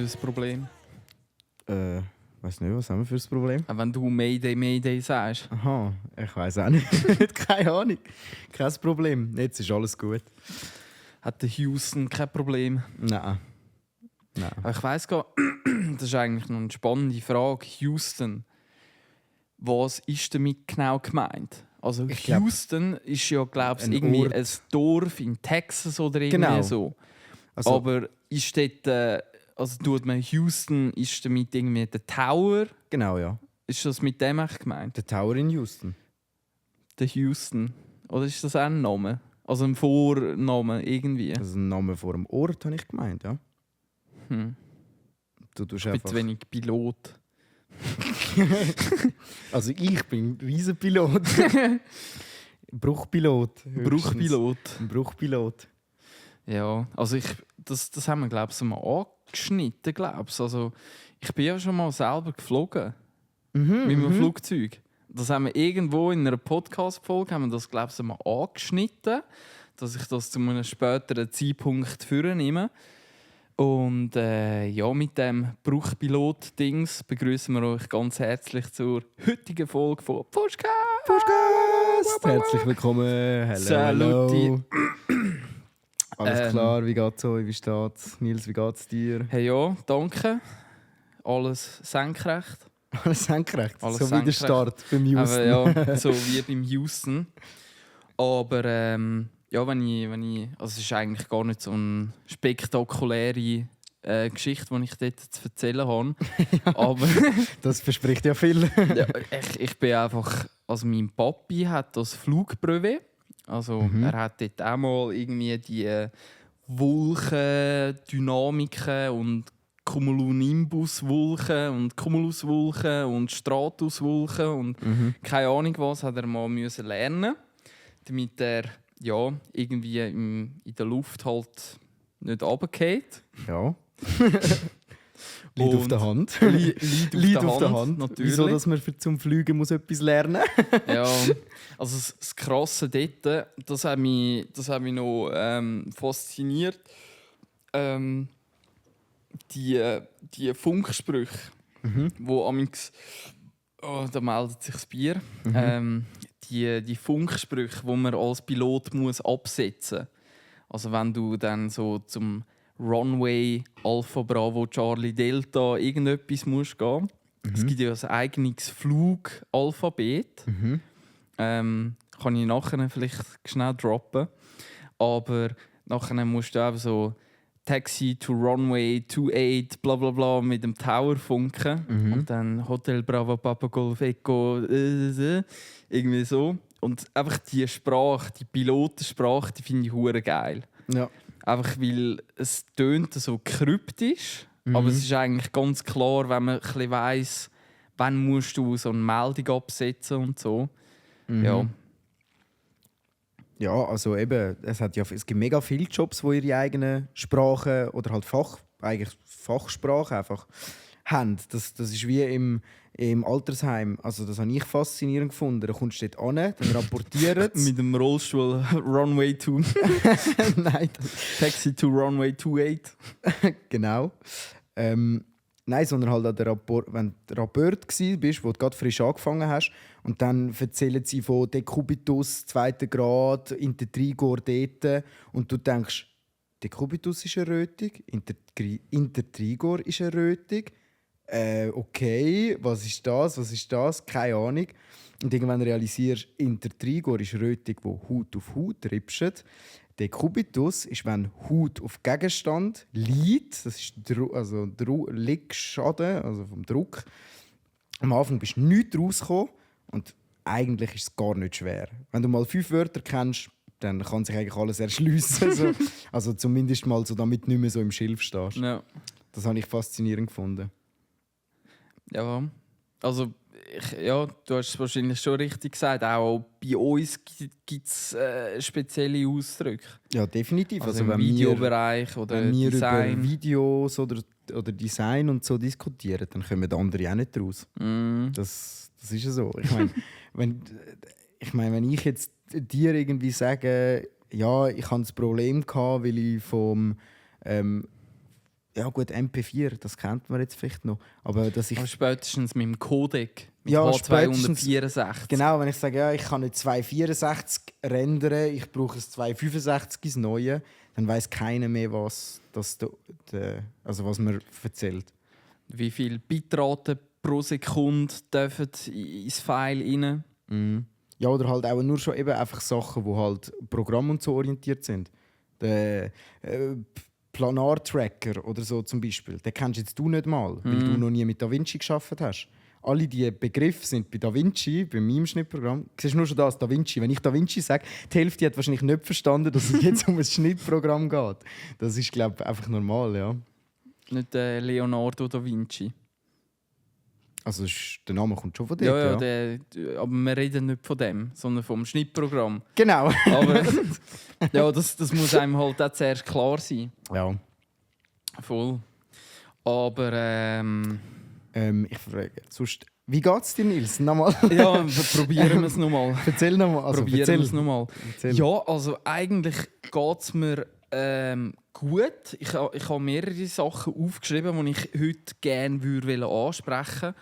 für ein Problem? Weiß nicht, was haben wir für ein Problem? Auch wenn du Mayday, Mayday sagst. Aha, ich weiß auch nicht. Keine Ahnung. Kein Problem. Jetzt ist alles gut. Hat der Houston kein Problem? Nein. Aber ich weiss gar das ist eigentlich noch eine spannende Frage. Houston. Was ist damit genau gemeint? Also Ich glaub, Houston ist ja, glaube ich, ein irgendwie Ort. ein Dorf in Texas oder irgendwie Genau. so. Also, Aber ist dort, also tut man Houston, ist damit irgendwie der Tower? genau, ja. Ist das mit dem echt gemeint? Der Tower in Houston. Der Houston? Oder ist das auch ein Name? Also ein Vorname irgendwie? Das ist ein Name vor dem Ort, habe ich gemeint, ja. Du tust Ich bin einfach... zu wenig Pilot. Also ich bin ein Riesenpilot. Bruchpilot. höchstens. Ein Bruchpilot. Ja, also das haben wir, glaube ich, mal angeschnitten, glaube ich. Also ich bin ja schon mal selber geflogen mit einem Flugzeug. Das haben wir irgendwo in einer Podcast-Folge, haben wir das, glaube ich, mal angeschnitten, dass ich das zu einem späteren Zeitpunkt vornehme. Und ja, mit dem Bruchpilot-Dings begrüßen wir euch ganz herzlich zur heutigen Folge von Pushcast! Herzlich willkommen. Hello, Saluti. hello. Alles klar, wie geht's euch? Wie steht's? Nils, wie geht's dir? Hey ja, danke. Alles senkrecht. Alles senkrecht. Alles so wie der senkrecht. Start beim Houston. Aber ja, so wie beim Houston. Aber ja, wenn ich, also es ist eigentlich gar nicht so eine spektakuläre Geschichte, die ich dort zu erzählen habe. Aber Das verspricht ja viel. ja, ich bin einfach, also mein Papi hat das Flugbrevet. Also er hat dort auch mal irgendwie die Wolkendynamiken und Cumulonimbus-Wolken und Cumuluswolken und Stratuswolken und keine Ahnung was hat er mal müssen lernen, damit er ja irgendwie in der Luft halt nicht runterfällt. Ja. Liegt auf der Hand. Liegt auf der Hand, natürlich. Wieso, dass man zum Fliegen muss etwas lernen muss? Ja, also das Krasse dort, das hat mich noch fasziniert. Die Funksprüche, wo amix, da meldet sich das Bier. Die Funksprüche, die man als Pilot muss absetzen muss. Also wenn du dann so zum Runway Alpha Bravo Charlie Delta irgendetwas musst gehen. Es gibt ja ein eigenes Flugalphabet. Kann ich nachher vielleicht schnell droppen. Aber nachher musst du eben so Taxi to Runway 28 bla bla bla mit dem Tower funken. Und dann Hotel Bravo Papa Golf Echo irgendwie so. Und einfach die Sprache, die Pilotensprache, die finde ich hure geil. Ja. Einfach weil es tönt so kryptisch, aber es ist eigentlich ganz klar, wenn man ein bisschen weiss, wann musst du so eine Meldung absetzen und so. Ja. Ja, also eben, es gibt mega viele Jobs, die ihre eigenen Sprachen oder halt Fachsprache einfach haben. Das ist wie im Altersheim. Also das habe ich faszinierend gefunden. Da kommst du dort an, dann rapportiert Mit dem Rollstuhl Runway 2. Nein, Taxi to Runway 28. genau. Nein, sondern halt an der wenn du Rapport bist, wo du gerade frisch angefangen hast, und dann erzählen sie von Dekubitus, 2. Grad, Intertrigor dort, und du denkst, Dekubitus ist eine Rötung, Intertrigor ist eine Rötung. Okay, was ist das? Keine Ahnung. Und irgendwann realisierst du, Intertrigor ist Rötung, die Haut auf Haut ripscht. Dekubitus ist, wenn Haut auf Gegenstand liegt, das ist Lickschaden, also vom Druck. Am Anfang bist du nicht rausgekommen und eigentlich ist es gar nicht schwer. Wenn du mal 5 Wörter kennst, dann kann sich eigentlich alles erschliessen. So. Also zumindest mal so, damit du nicht mehr so im Schilf stehst. Ja. Das habe ich faszinierend gefunden. Ja, also ja, du hast es wahrscheinlich schon richtig gesagt. Auch bei uns gibt es spezielle Ausdrücke. Ja, definitiv. Also im wenn Videobereich oder wenn wir Design. über Videos oder Design und so diskutieren, dann kommen die anderen auch nicht raus. Das ist ja so. Wenn ich jetzt dir irgendwie sage, ja, ich hatte ein Problem gehabt, weil ich Ja gut, MP4, das kennt man jetzt vielleicht noch. Aber dass ich... Aber spätestens mit dem Codec, mit Ja, H264. Genau, wenn ich sage, ja, ich kann nicht 264 rendern, ich brauche ein 265 ins Neue, dann weiss keiner mehr, was was man erzählt. Wie viele Bitraten pro Sekunde dürfen ins File rein? Mhm. Ja, oder halt auch nur schon eben einfach Sachen, die halt Programm und so orientiert sind. Der Planar-Tracker oder so zum Beispiel, den kennst jetzt du nicht mal, weil du noch nie mit DaVinci gearbeitet hast. Alle diese Begriffe sind bei DaVinci, bei meinem Schnittprogramm. Du siehst nur schon das, DaVinci. Wenn ich DaVinci sage, die Hälfte hat wahrscheinlich nicht verstanden, dass es jetzt um ein Schnittprogramm geht. Das ist, glaube ich, einfach normal, ja. Nicht Leonardo da Vinci. Also der Name kommt schon von dort, ja. Aber wir reden nicht von dem, sondern vom Schnittprogramm. Genau. Aber ja, das muss einem halt auch zuerst klar sein. Ja. Voll. Aber ich frage, sonst, wie geht's dir, Nils? Nochmal. ja, probieren wir es nochmal. Erzähl nochmal. Also, Probieren wir es nochmal. Ja, also eigentlich geht es mir gut. Ich habe mehrere Sachen aufgeschrieben, die ich heute gerne ansprechen würde.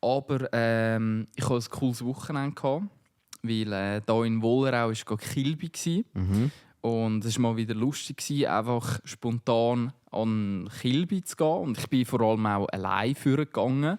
Aber ich hatte ein cooles Wochenende gehabt, weil hier in Wollerau war Kilby. Und es war mal wieder lustig, einfach spontan an Kilby zu gehen. Und ich bin vor allem auch allein vorgegangen.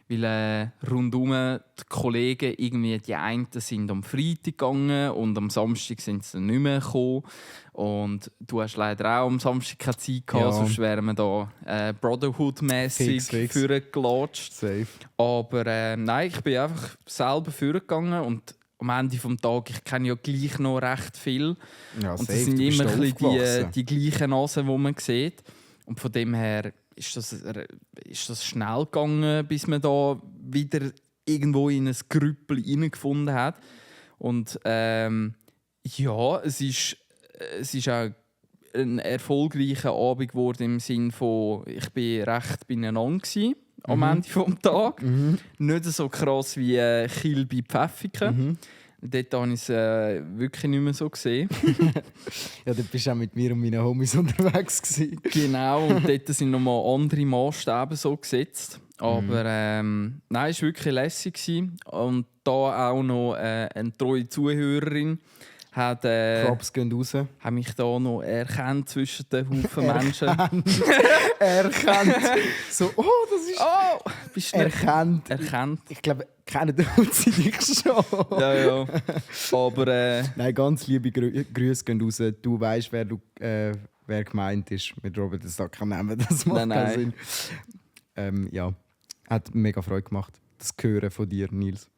Weil rundum die Kollegen, irgendwie die einen sind am Freitag gegangen und am Samstag sind sie dann nicht mehr gekommen. Und du hast leider auch am Samstag keine Zeit gehabt, Ja. sonst wären wir da Brotherhood-mässig Fix. vorgelatscht. Safe. Aber nein, ich bin einfach selber vorgegangen und am Ende des Tages, ich kenne ja gleich noch recht viel. Ja, Und safe. das sind Du bist immer da ein bisschen aufgewachsen. die gleichen Nasen, die man sieht. Und von dem her ist das schnell gegangen, bis man da wieder irgendwo in ein Grüppel hineingefunden hat. Und ja, es ist auch ein erfolgreicher Abend geworden im Sinne von, ich war recht beieinander gewesen, am Ende des Tages. Nicht so krass wie Kilby Pfäffiken. Dort habe ich es wirklich nicht mehr so gesehen. Ja, dort bist du auch mit mir und meinen Homies unterwegs gewesen. Genau, und dort sind nochmal andere Maßstäbe so gesetzt. Aber nein, es war wirklich lässig gewesen. Und da auch noch eine treue Zuhörerin hat Props gehen raus. mich da noch erkannt zwischen den Haufen Menschen. Erkannt. So, oh, das ist... Oh, bist du Erkannt. erkannt? Ich glaube, kennen sie dich schon. Ja. Aber Nein, ganz liebe Grüße gehen raus. Du weißt, wer gemeint ist. Mit Robert das kann nehmen, das macht keinen Sinn. Ja, hat mega Freude gemacht, das Hören von dir, Nils.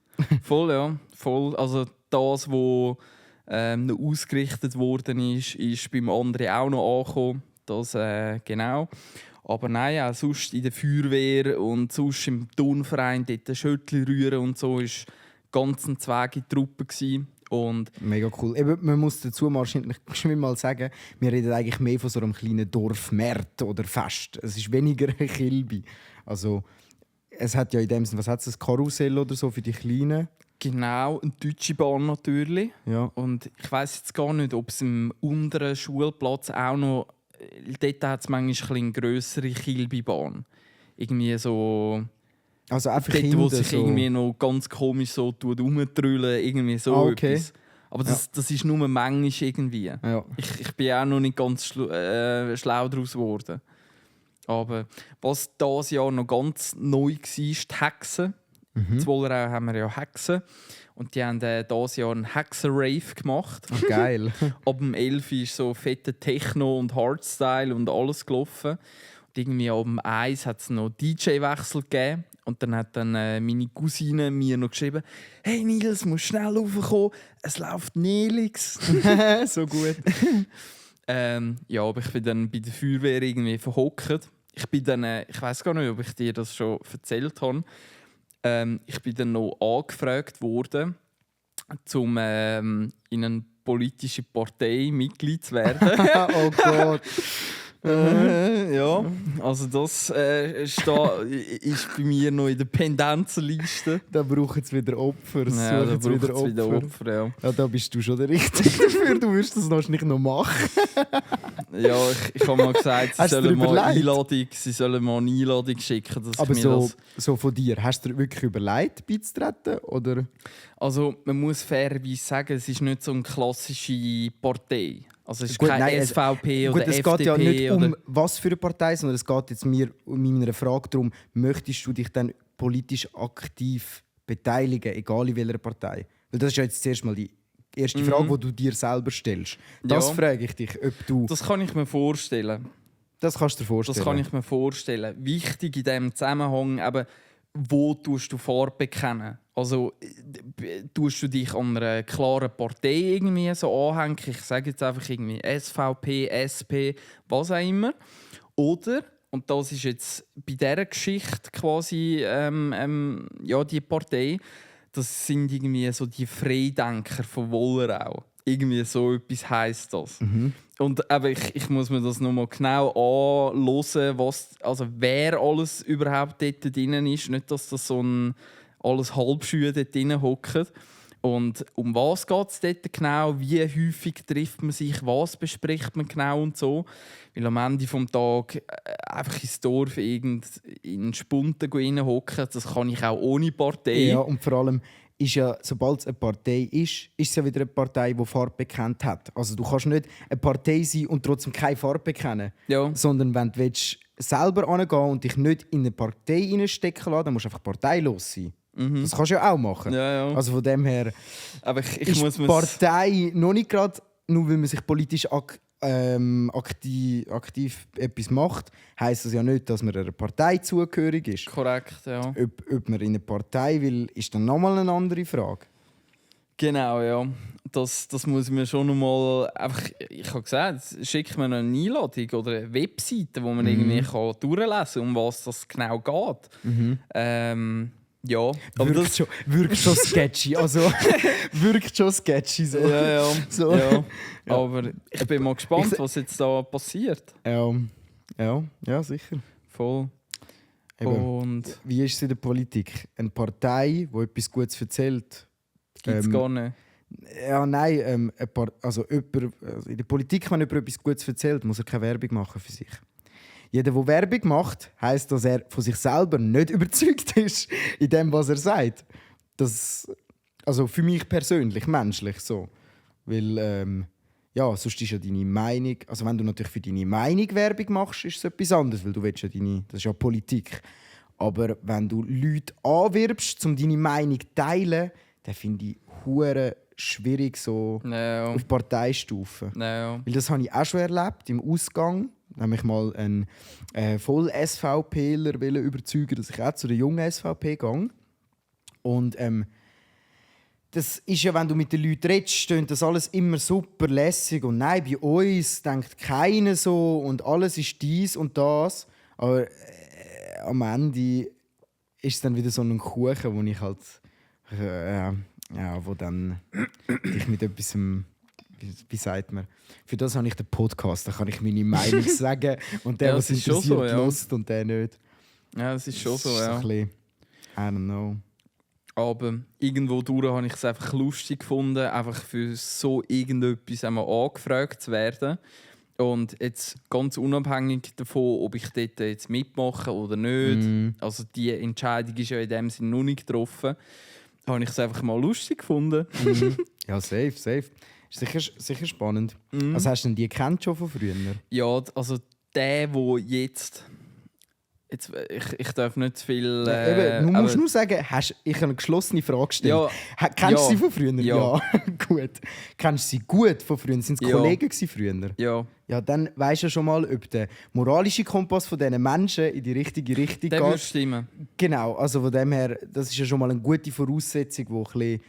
voll, ja. Voll. Also das, was noch ausgerichtet worden ist beim anderen auch noch angekommen. Das, genau. Aber nein, auch sonst in der Feuerwehr und sonst im Turnverein dort Schöttli rühren und so war ganz eine zweige Truppe gewesen. Und Mega cool. Eben, man muss dazu mal sagen, wir reden eigentlich mehr von so einem kleinen Dorfmärt oder Fest. Es ist weniger ein Kilby. Also, es hat ja in dem Sinne, was hat es, ein Karussell oder so für die Kleinen? genau, eine deutsche Bahn natürlich. Ja. Und ich weiss jetzt gar nicht, ob es im unteren Schulplatz auch noch... Dort hat es manchmal eine grössere Kilby-Bahn. Irgendwie so... Also einfach Dort, wo hinten sich so. irgendwie noch ganz komisch so rumtrüllen, irgendwie so okay. etwas. Aber das ist nur manchmal irgendwie. Ja. Ich bin auch noch nicht ganz schlau daraus geworden. Aber was dieses Jahr noch ganz neu war, ist die Hexen. In Wollerau haben wir ja Hexen. Und die haben dieses Jahr einen Hexen-Rave gemacht. Oh, geil. Ab dem 11 ist so fette Techno und Hardstyle und alles gelaufen. Und irgendwie ab dem 1 hat es noch DJ-Wechsel gegeben. Und dann hat meine Cousine mir noch geschrieben: «Hey Nils, musst schnell raufkommen, es läuft Nelix.» So gut. Ja, aber ich bin dann bei der Feuerwehr irgendwie verhockt. Ich bin dann, ich weiß gar nicht, ob ich dir das schon erzählt habe. Ich bin dann noch angefragt worden, um in eine politische Partei Mitglied zu werden. Oh Gott. Ja, also das ist bei mir noch in der Pendenzenliste. Da braucht es wieder Opfer. Ja, da Suchen braucht es wieder Opfer, ja. Ja, da bist du schon der Richtige dafür. Du wirst das wahrscheinlich noch machen. Ja, ich habe mal gesagt, Hast du dir überlegt? sie sollen mal eine Einladung schicken. Dass Aber ich mir so von dir, hast du dir wirklich überlegt, beizutreten? Oder? Also man muss fairerweise sagen, es ist nicht so eine klassische Partei. Also es ist Gut, keine nein, SVP oder es FDP. geht ja nicht oder um was für eine Partei, sondern es geht jetzt mir in meiner Frage darum, möchtest du dich dann politisch aktiv beteiligen, egal in welcher Partei? Weil das ist ja jetzt zuerst mal die erste Frage, die du dir selber stellst. Das frage ich dich, ob du... Das kann ich mir vorstellen. Das kannst du dir vorstellen? Das kann ich mir vorstellen. Wichtig in diesem Zusammenhang eben, wo tust du Farbe bekennen? Also tust du dich an einer klaren Partei irgendwie so anhängen? Ich sage jetzt einfach irgendwie SVP, SP, was auch immer. Oder, und das ist jetzt bei dieser Geschichte quasi die Partei, das sind irgendwie so die Freidenker von Wollerau. Irgendwie so etwas heisst das. Und aber ich muss mir das nochmal genau anhören, wer alles überhaupt dort drin ist. Nicht, dass das so ein alles Halbschühe dort drin hockt. Und um was geht es dort genau? Wie häufig trifft man sich? Was bespricht man genau und so? Weil am Ende des Tages einfach ins Dorf in Spunten hocken, das kann ich auch ohne Partei. Ja, und vor allem ist ja, sobald es eine Partei ist es ja wieder eine Partei, die Farbe bekennt hat. Also du kannst nicht eine Partei sein und trotzdem keine Farbe bekennen. Ja. Sondern wenn du selber angehen und dich nicht in eine Partei reinstecken lassen, dann musst du einfach parteilos sein. Das kannst du ja auch machen. Ja. Also von dem her aber ich ist muss die Partei noch nicht gerade, nur weil man sich politisch aktiv etwas macht, heisst das ja nicht, dass man einer Partei zugehörig ist. Korrekt, ja. Ob man in eine Partei will, ist dann nochmal eine andere Frage. Genau, ja. Das muss mir schon nochmal einfach. Ich habe gesagt, schick mir eine Einladung oder eine Webseite, wo man irgendwie durchlesen kann, um was das genau geht. Ja, aber wirkt schon sketchy. Also, wirkt schon sketchy. So. Ja. So. Ja. Aber ich bin mal gespannt, was jetzt da passiert. Ja, sicher. Voll. Eben. Und wie ist es in der Politik? Eine Partei, die etwas Gutes erzählt? Gibt es gar nicht. Ja, nein. In der Politik, wenn jemand etwas Gutes erzählt, muss er keine Werbung machen für sich. Jeder, der Werbung macht, heisst, dass er von sich selber nicht überzeugt ist in dem, was er sagt. Also für mich persönlich, menschlich so. Weil, sonst ist ja deine Meinung... Also wenn du natürlich für deine Meinung Werbung machst, ist es etwas anderes, weil du willst ja das ist ja Politik. Aber wenn du Leute anwirbst, um deine Meinung zu teilen, dann finde ich hure schwierig so auf Parteistufe. Ja. Weil das habe ich auch schon erlebt im Ausgang. Nämlich mal einen Voll-SVPler überzeugen, dass ich auch zu der jungen SVP gehe. Und das ist ja, wenn du mit den Leuten redest, stöhnt das alles immer super lässig. Und nein, bei uns denkt keiner so und alles ist dies und das. Aber am Ende ist es dann wieder so ein Kuchen, wo ich halt wo dann dich mit etwas, wie sagt man, für das habe ich den Podcast, da kann ich meine Meinung sagen und der, was interessiert, so, ja. hört und der nicht. Ja, das ist schon so, ja. So ein bisschen, I don't know. Aber irgendwo durch habe ich es einfach lustig gefunden, einfach für so irgendetwas einmal angefragt zu werden. Und jetzt ganz unabhängig davon, ob ich dort jetzt mitmache oder nicht, also die Entscheidung ist ja in dem Sinne noch nicht getroffen, habe ich es einfach mal lustig gefunden. Ja, safe. Sicher spannend. Also hast du denn die kennt schon von früher? Ja, also der jetzt ich darf nicht zu viel... du musst nur sagen, ich habe eine geschlossene Frage gestellt. Ja, kennst du sie von früher? Ja. Gut. Kennst du sie gut von früher? Sind es Kollegen früher? Ja. Ja, dann weisst du ja schon mal, ob der moralische Kompass von diesen Menschen in die richtige Richtung der geht. würde stimmen. Genau, also von dem her, das ist ja schon mal eine gute Voraussetzung, die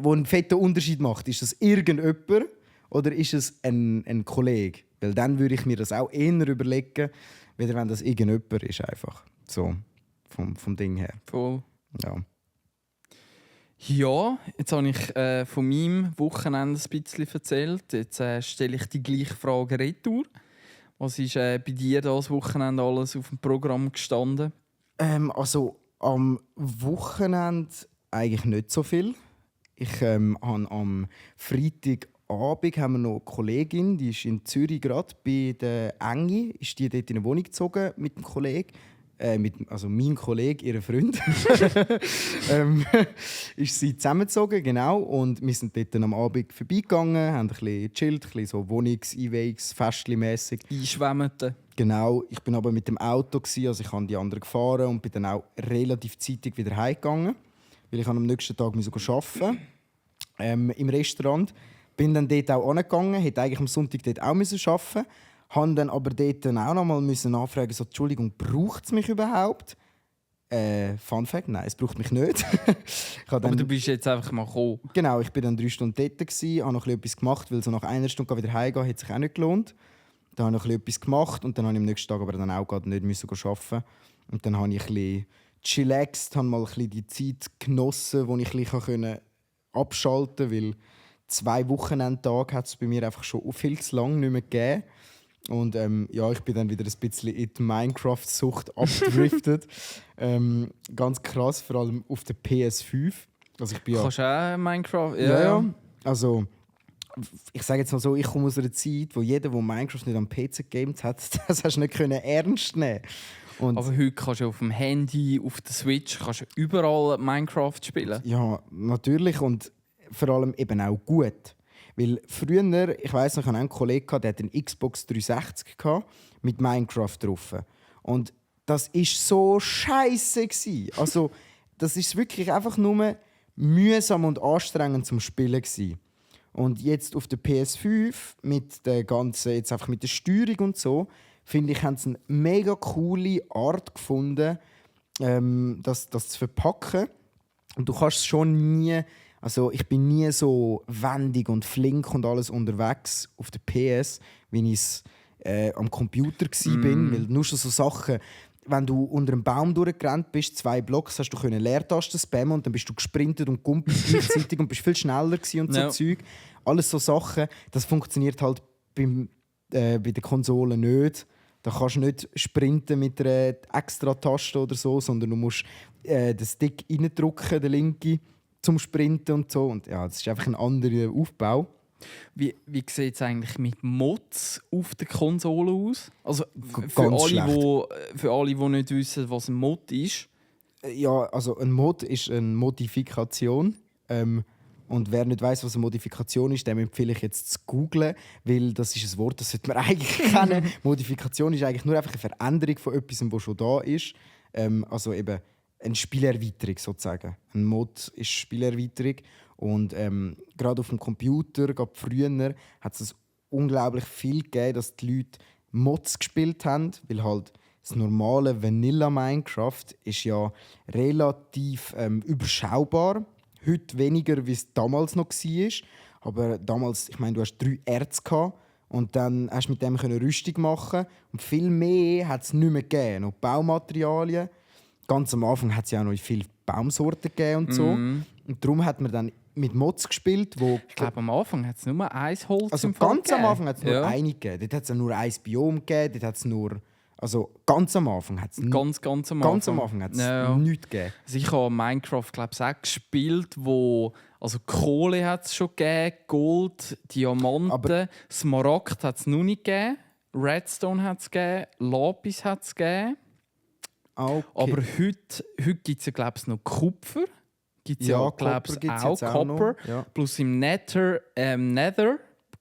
einen fetten Unterschied macht. Ist das irgendjemand oder ist es ein Kollege? Weil dann würde ich mir das auch eher überlegen, weder wenn das irgendjemand ist. Einfach. So, vom Ding her. Voll. Ja. Ja, jetzt habe ich von meinem Wochenende ein bisschen erzählt. Jetzt stelle ich die gleiche Frage retour. Was ist bei dir das Wochenende alles auf dem Programm gestanden? Also am Wochenende eigentlich nicht so viel. Ich habe am Freitagabend haben wir noch eine Kollegin, die ist in Zürich gerade bei der Engi, ist die dort in eine Wohnung gezogen mit dem Kollegen. Also mein Kollege, ihr Freund, ist sie zusammengezogen, genau. Und wir sind dort am Abend vorbeigegangen, haben ein bisschen gechillt, ein bisschen so Wohnungs-Einweihungs-, Festli-mässig. Einschwemmten. Genau, ich bin aber mit dem Auto, also ich habe die anderen gefahren und bin dann auch relativ zeitig wieder heimgegangen, weil ich am nächsten Tag arbeiten im Restaurant. Bin dann dort auch angegangen, hätte eigentlich am Sonntag dort auch arbeiten müssen. Habe dann aber dort dann auch noch mal nachfragen, so, Entschuldigung, braucht es mich überhaupt? Fun Fact, nein, es braucht mich nicht. Aber du bist jetzt einfach mal gekommen. Genau, ich war dann 3 Stunden dort, habe noch etwas gemacht, weil so nach 1 Stunde wieder heimgehen, hat sich auch nicht gelohnt. Dann habe ich etwas gemacht und dann habe ich am nächsten Tag aber dann auch nicht arbeiten. Und dann habe ich ein bisschen chillaxed, habe mal ein bisschen die Zeit genossen, wo ich ein bisschen abschalten konnte, weil 2 Wochenendtage hat es bei mir einfach schon viel zu lange nicht mehr gegeben. Und ja, ich bin dann wieder ein bisschen in die Minecraft-Sucht abgedriftet. Ganz krass, vor allem auf der PS5. Also ich bin Kannst du auch Minecraft? Ja. Also, ich sage jetzt mal so, ich komme aus einer Zeit, wo jeder, der Minecraft nicht am PC gegamed hat, das hast du nicht ernst nehmen. Und aber heute kannst du auf dem Handy, auf der Switch, kannst du überall Minecraft spielen. ja, natürlich und vor allem eben auch gut. Weil früher, ich weiss noch, ich hatte einen Kollegen, der hatte einen Xbox 360 mit Minecraft drauf. Und das war so scheiße. Also, das ist wirklich einfach nur mühsam und anstrengend zum Spielen gewesen. Und jetzt auf der PS5 mit der ganzen, jetzt einfach mit der Steuerung und so, finde ich, haben sie eine mega coole Art gefunden, das zu verpacken. Und du kannst es schon nie. Also ich bin nie so wendig und flink und alles unterwegs auf der PS, wie ich es am Computer bin. Weil nur schon so Sachen, wenn du unter einem Baum durchgerannt bist, 2 Blocks, hast du Leertasten spammen und dann bist du gesprintet und gumpelt gleichzeitig und bist viel schneller und so Ja. Zeug. Alles so Sachen, das funktioniert halt bei der Konsole nicht. Da kannst du nicht sprinten mit einer extra Taste oder so, sondern du musst den Stick reindrücken, den linken, zum Sprinten und so. Und ja, das ist einfach ein anderer Aufbau. Wie sieht es eigentlich mit Mods auf der Konsole aus? Also Ganz schlecht. für alle, die nicht wissen, was ein Mod ist. Ja, also ein Mod ist eine Modifikation. Und wer nicht weiß, was eine Modifikation ist, dem empfehle ich jetzt zu googlen, weil das ist ein Wort, das sollte man eigentlich kennen. Modifikation ist eigentlich nur einfach eine Veränderung von etwas, was schon da ist. Also eben eine Spielerweiterung sozusagen. Ein Mod ist Spielerweiterung. Und gerade auf dem Computer, gerade früher, hat es unglaublich viel gegeben, dass die Leute Mods gespielt haben, weil halt das normale Vanilla Minecraft ist ja relativ überschaubar. Heute weniger, wie es damals noch war. Aber damals, ich meine, du hast 3 Erz gehabt und dann hast du mit dem Rüstung machen. Und viel mehr hat es nicht mehr gegeben. Noch Baumaterialien. Ganz am Anfang hat es ja auch noch viele Baumsorten gegeben und so. Und darum hat man dann mit Mods gespielt, wo... Ich glaube, am Anfang hat es nur ein Holz Also im Fall ganz am gegeben. Anfang hat es nur eine gegeben. Dort hat es ja nur ein Biom gegeben. Dort hat es nur... Also ganz am Anfang hat es Ganz am Anfang. hat's Ja. nichts gegeben. Also ich habe Minecraft glaube ich, auch gespielt, wo also Kohle hat es schon gegeben, Gold, Diamanten, Aber- Smaragd hat es noch nicht gegeben, Redstone hat es gegeben, Lapis hat es gegeben. Okay. Aber heute gibt es ja glaube ich, noch Kupfer. Gibt es ja, glaube Copper ich, gibt's auch jetzt auch Copper. noch, ja. Plus im Nether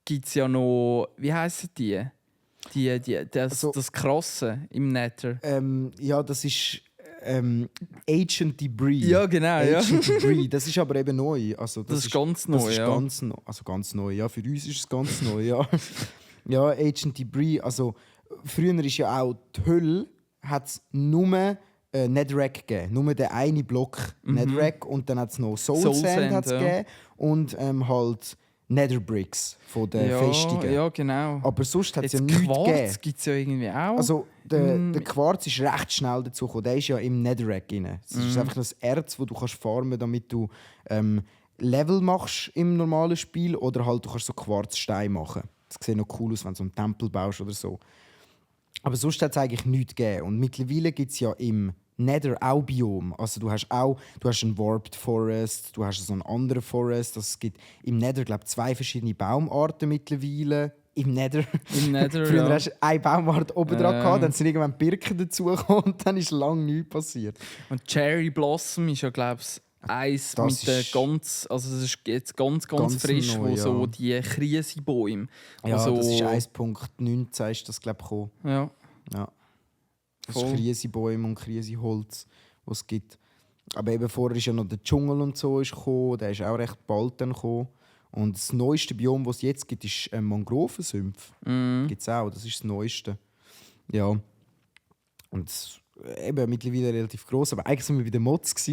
gibt es ja noch, wie heissen die? Das Krasse im Nether. Ja, das ist Ancient Debris. Ja, genau. Ja. Ancient Debris. Das ist aber eben neu. Also, Das ist ganz neu, das ist ja. ganz neu. Ja, für uns ist es ganz neu. Ja, ja Ancient Debris. Also, früher ist ja auch die Hölle, hat es nur Netherrack gegeben. Nur der eine Block Netherrack. Und dann hat es noch Soul Sand hat's ja. gegeben. Und halt Netherbricks von den Festungen. Ja, genau. Aber sonst hat es ja Jetzt nichts gegeben. Quarz gibt es ja irgendwie auch. Also, der Quarz ist recht schnell dazu gekommen. Der ist ja im Netherrack drin. Es ist einfach das Erz, das du farmen kannst, damit du Level machst im normalen Spiel. Oder halt du kannst so Quarzsteine machen. Das sieht noch cool aus, wenn du so einen Tempel baust oder so. Aber sonst hat es eigentlich nichts gegeben. Und mittlerweile gibt es ja im Nether auch Biom. Also du hast einen Warped Forest, du hast so einen anderen Forest. Also es gibt im Nether, glaube ich, 2 verschiedene Baumarten mittlerweile. Im Nether. Früher hast du eine Baumart oben dran gehabt, dann sind irgendwann Birken dazugekommen und dann ist lange nichts passiert. Und Cherry Blossom ist ja, glaube ich, eins mit der ganz, also es ist jetzt ganz frisch, neu, wo so die Krisenbäume. Ja, so das ist 1.19 ist das, glaube ich, gekommen. Ja. Das ist Krisenbäume und Krisenholz, was es gibt. Aber eben vorher ist ja noch der Dschungel und so gekommen, der ist auch recht bald dann gekommen. Und das neueste Biom, das es jetzt gibt, ist Mangrovensümpf. Gibt es auch, das ist das Neueste. Ja. Und eben mittlerweile relativ gross, aber eigentlich waren wir bei den Mods.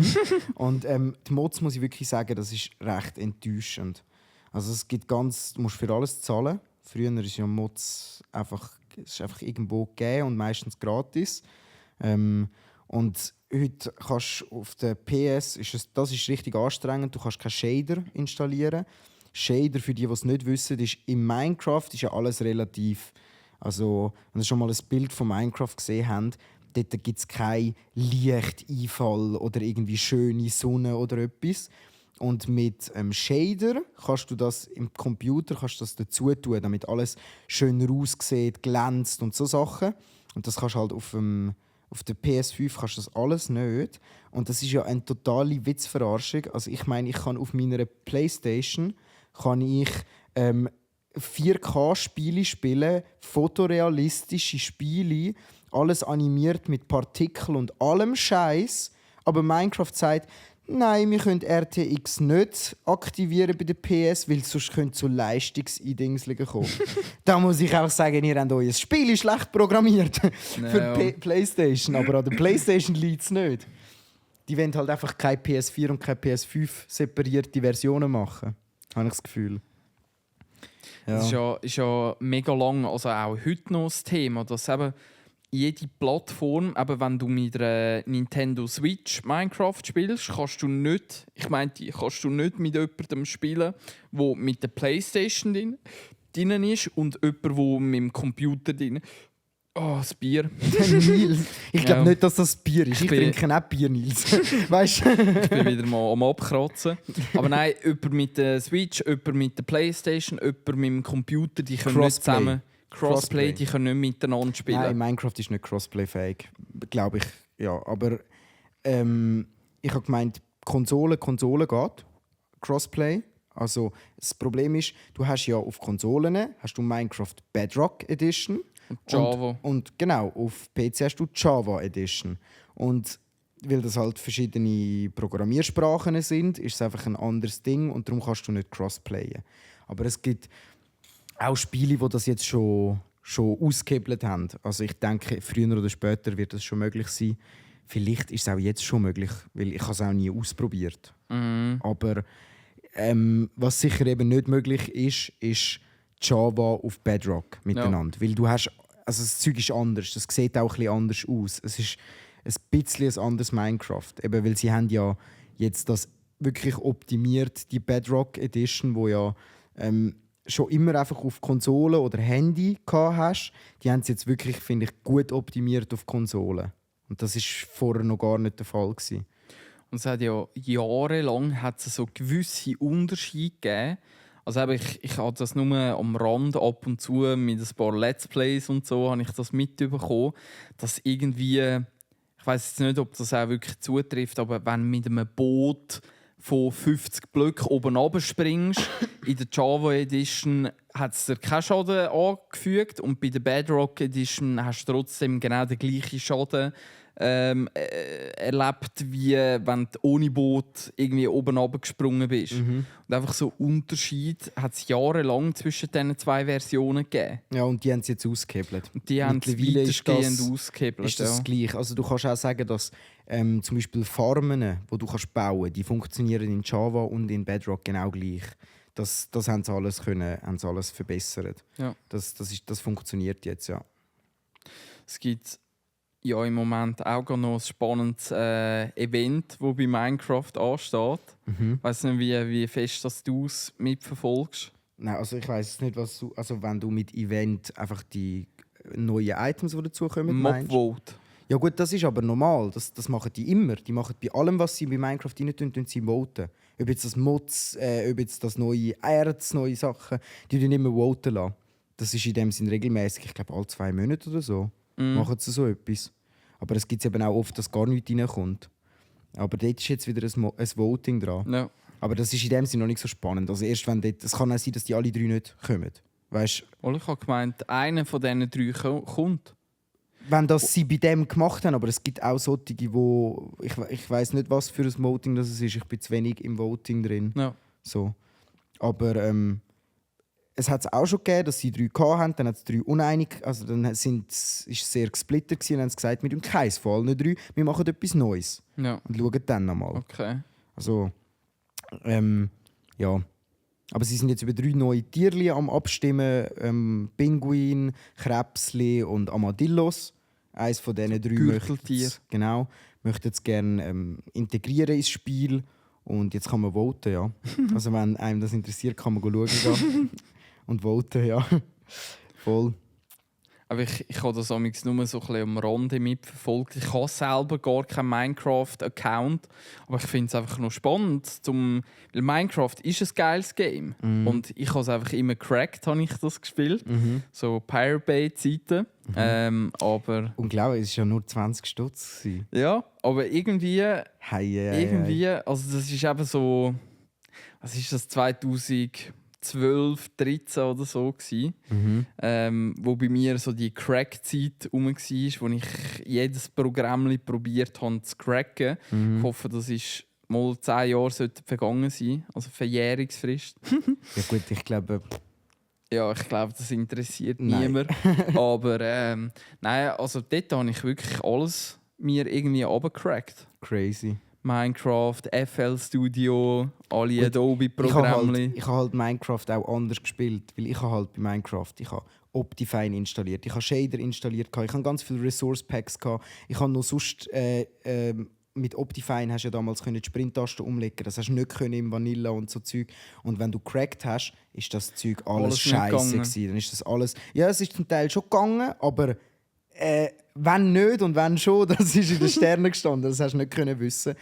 Und die Mods, muss ich wirklich sagen, das ist recht enttäuschend. Also es gibt du musst für alles zahlen. Früher ist ja Mods einfach irgendwo gegeben und meistens gratis. Und heute kannst du auf der PS, das ist richtig anstrengend, du kannst keinen Shader installieren. Shader, für die, die es nicht wissen, ist in Minecraft ist ja alles relativ. Also, wenn ihr schon mal ein Bild von Minecraft gesehen habt, dort gibt es keinen Lichteinfall oder irgendwie schöne Sonne oder etwas. Und mit Shader kannst du das im Computer dazu tun, damit alles schöner aussieht, glänzt und so Sachen. Und das kannst du halt auf der PS5 kannst du das alles nicht. Und das ist ja eine totale Witzverarschung. Also ich meine, ich kann auf meiner Playstation 4K-Spiele spielen, fotorealistische Spiele, alles animiert mit Partikeln und allem Scheiß. Aber Minecraft sagt, nein, wir können RTX nicht aktivieren bei der PS, weil sonst könnte zu Leistungseindingslingen kommen. Da muss ich auch sagen, ihr habt euer Spiel schlecht programmiert für die Playstation, aber an der Playstation liegt es nicht. Die wollen halt einfach keine PS4 und keine PS5 separierte Versionen machen, habe ich das Gefühl. Ja. Das ist ja mega lang, also auch heute noch das Thema, dass eben jede Plattform, eben wenn du mit der Nintendo Switch Minecraft spielst, kannst du nicht mit jemandem spielen, der mit der Playstation drin ist und jemand, der mit dem Computer drin ist. Oh, das Bier. Nils. Ich glaube nicht, dass das Bier ist. Ich trinke auch Bier, Nils. Weißt du? Ich bin wieder mal am Abkratzen. Aber nein, jemand mit der Switch, jemand mit der Playstation, jemand mit dem Computer, die können nicht zusammen. Crossplay, die können nicht miteinander spielen. Nein, Minecraft ist nicht Crossplay-fähig. Glaube ich. Ja, aber ich habe gemeint, Konsole geht. Crossplay. Also das Problem ist, du hast ja auf Konsolen hast du Minecraft Bedrock Edition. Und Java. Und genau, auf PC hast du Java Edition. Und weil das halt verschiedene Programmiersprachen sind, ist es einfach ein anderes Ding und darum kannst du nicht crossplayen. Aber es gibt auch Spiele, die das jetzt schon ausgehebelt haben. Also ich denke, früher oder später wird das schon möglich sein. Vielleicht ist es auch jetzt schon möglich, weil ich es auch nie ausprobiert. Aber was sicher eben nicht möglich ist Java auf Bedrock miteinander. Ja. Weil du hast, also das Zeug ist anders, das sieht auch ein bisschen anders aus. Es ist ein bisschen ein anderes Minecraft. Eben, weil sie haben ja jetzt das wirklich optimiert, die Bedrock Edition, wo ja schon immer einfach auf Konsole oder Handy hast. Die haben es jetzt wirklich, finde ich, gut optimiert auf Konsolen. Und das war vorher noch gar nicht der Fall gewesen. Und es hat ja jahrelang hat's so gewisse Unterschiede gegeben. Also ich habe das nur am Rand ab und zu mit ein paar Let's Plays und so habe ich das mitbekommen, dass irgendwie, ich weiß jetzt nicht, ob das auch wirklich zutrifft, aber wenn mit einem Boot von 50 Blöcken oben runterspringst, in der Java Edition hat es dir keinen Schaden angefügt und bei der Bedrock Edition hast du trotzdem genau den gleichen Schaden erlebt, wie wenn du ohne Boot irgendwie oben runtergesprungen bist. Und einfach so Unterschied hat es jahrelang zwischen diesen zwei Versionen gegeben. Ja, und die haben es jetzt ausgehebelt. Und die haben es weitestgehend ausgehebelt. Ist das gleich? Also du kannst auch sagen, dass zum Beispiel Farmen, die du bauen kannst, die funktionieren in Java und in Bedrock genau gleich. Das haben sie alles verbessert. Ja. Das funktioniert jetzt, ja. Es gibt ja im Moment auch noch ein spannendes Event, das bei Minecraft ansteht. Ich weiss nicht, wie fest dass du es mitverfolgst. Nein, also ich weiss nicht, was du, also wenn du mit Event einfach die neuen Items, die dazukommen, meinst du? Mobvote. Ja gut, das ist aber normal. Das machen die immer. Die machen bei allem, was sie bei Minecraft rein tun sie voten. Ob jetzt das Mods, ob jetzt das neue Erz, neue Sachen, die tun immer voten lassen. Das ist in dem Sinn regelmäßig, ich glaube alle 2 Monate oder so, machen sie so etwas. Aber es gibt eben auch oft, dass gar nichts reinkommt. Aber dort ist jetzt wieder ein Voting dran. Ja. Aber das ist in dem Sinne noch nicht so spannend. Also erst wenn dort, es kann auch sein, dass die alle 3 nicht kommen. Weißt, Ich habe gemeint, einer von diesen 3 kommt. wenn das sie bei dem gemacht haben, aber es gibt auch solche, wo ich weiß nicht, was für ein Voting das ist. Ich bin zu wenig im Voting drin. Ja. So. Aber es hat es auch schon gegeben, dass sie 3 hatten, dann hat es 3 uneinig. Also dann ist es sehr gesplittert gewesen und haben gesagt, wir tun keins von allen 3, wir machen etwas Neues. Ja. Und schauen dann nochmal. Okay. Also, ja. Aber sie sind jetzt über 3 neue Tierli am Abstimmen. Pinguin, Krebsli und Armadillos. Eines von diesen 3 Gürteltier. möchte es gerne integrieren ins Spiel. Und jetzt kann man voten, ja. Also wenn einem das interessiert, kann man schauen gehen. Und voten, ja. Voll. Aber ich habe das amigs nur so ein bisschen am Rande mitverfolgt. Ich habe selber gar keinen Minecraft-Account, aber ich finde es einfach noch spannend, weil Minecraft ist ein geiles Game. Und ich habe es einfach immer cracked, habe ich das gespielt. So Pirate Bay-Zeiten. Aber Unglaublich, es war ja nur 20 Stutz. ja, aber irgendwie, Hey. also das ist eben so, was ist das, 2012, 13 oder so gsi, wo bei mir so die Crack-Zeit rum war, wo ich jedes Programm probiert habe zu cracken. Ich hoffe, das ist mal 10 Jahre vergangen sein, also Verjährungsfrist. Ja gut, ich glaube... Ja, ich glaube, das interessiert Nein. niemand. Aber nein, also dort habe ich wirklich alles mir irgendwie runtergecrackt. Crazy. Minecraft, FL Studio, alle Gut, Adobe-Programme. Ich habe halt Minecraft auch anders gespielt, weil ich habe halt bei Minecraft Optifine installiert, ich habe Shader installiert, ich habe ganz viele Resource Packs, ich habe noch sonst mit Optifine hast du ja damals die Sprint-Tasten umlegen, das hast du nicht können im Vanilla und so Zeug. Und wenn du cracked hast, ist das Zeug alles scheiße gewesen. Dann ist das alles, ja, es ist zum Teil schon gegangen, aber wenn nicht und wenn schon, das ist in den Sternen gestanden. Das hast du nicht können wissen.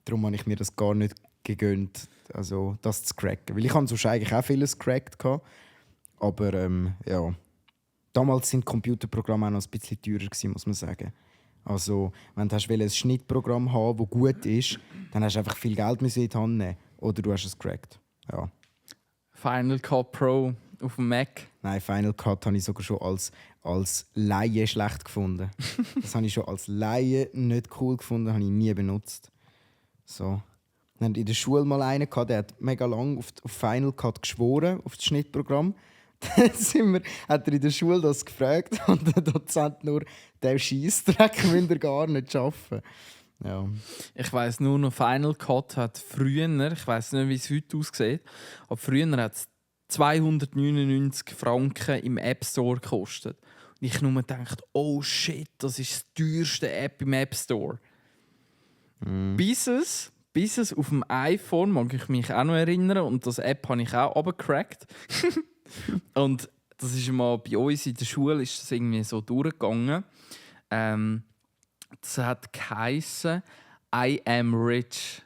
Darum habe ich mir das gar nicht gegönnt, also das zu cracken. Weil ich habe sonst eigentlich auch vieles gecrackt. Aber ja. Damals sind Computerprogramme auch noch ein bisschen teurer gewesen, muss man sagen. Also, wenn du ein Schnittprogramm haben das gut ist, dann hast du einfach viel Geld in die Hand nehmen. Oder du hast es gecrackt. Ja. Final Cut Pro auf dem Mac. Nein, Final Cut habe ich sogar schon als Laie schlecht gefunden. Das habe ich schon als Laie nicht cool gefunden, habe ich nie benutzt. So. Wir hatten in der Schule mal einen, der hat mega lang auf Final Cut geschworen, auf das Schnittprogramm. Dann hat er in der Schule das gefragt und der Dozent nur, der Scheissdreck müsst ihr gar nicht schaffen. Ja. Ich weiss nur noch, Final Cut hat früher, ich weiss nicht, wie es heute aussieht, aber früher hat es 299 Franken im App Store gekostet. Und ich nur gedacht, oh shit, das ist das teuerste App im App Store. Bis es auf dem iPhone, mag ich mich auch noch erinnern, und das App habe ich auch runtergecrackt. Und das ist mal bei uns in der Schule ist das irgendwie so durchgegangen. Das hat geheissen I am rich.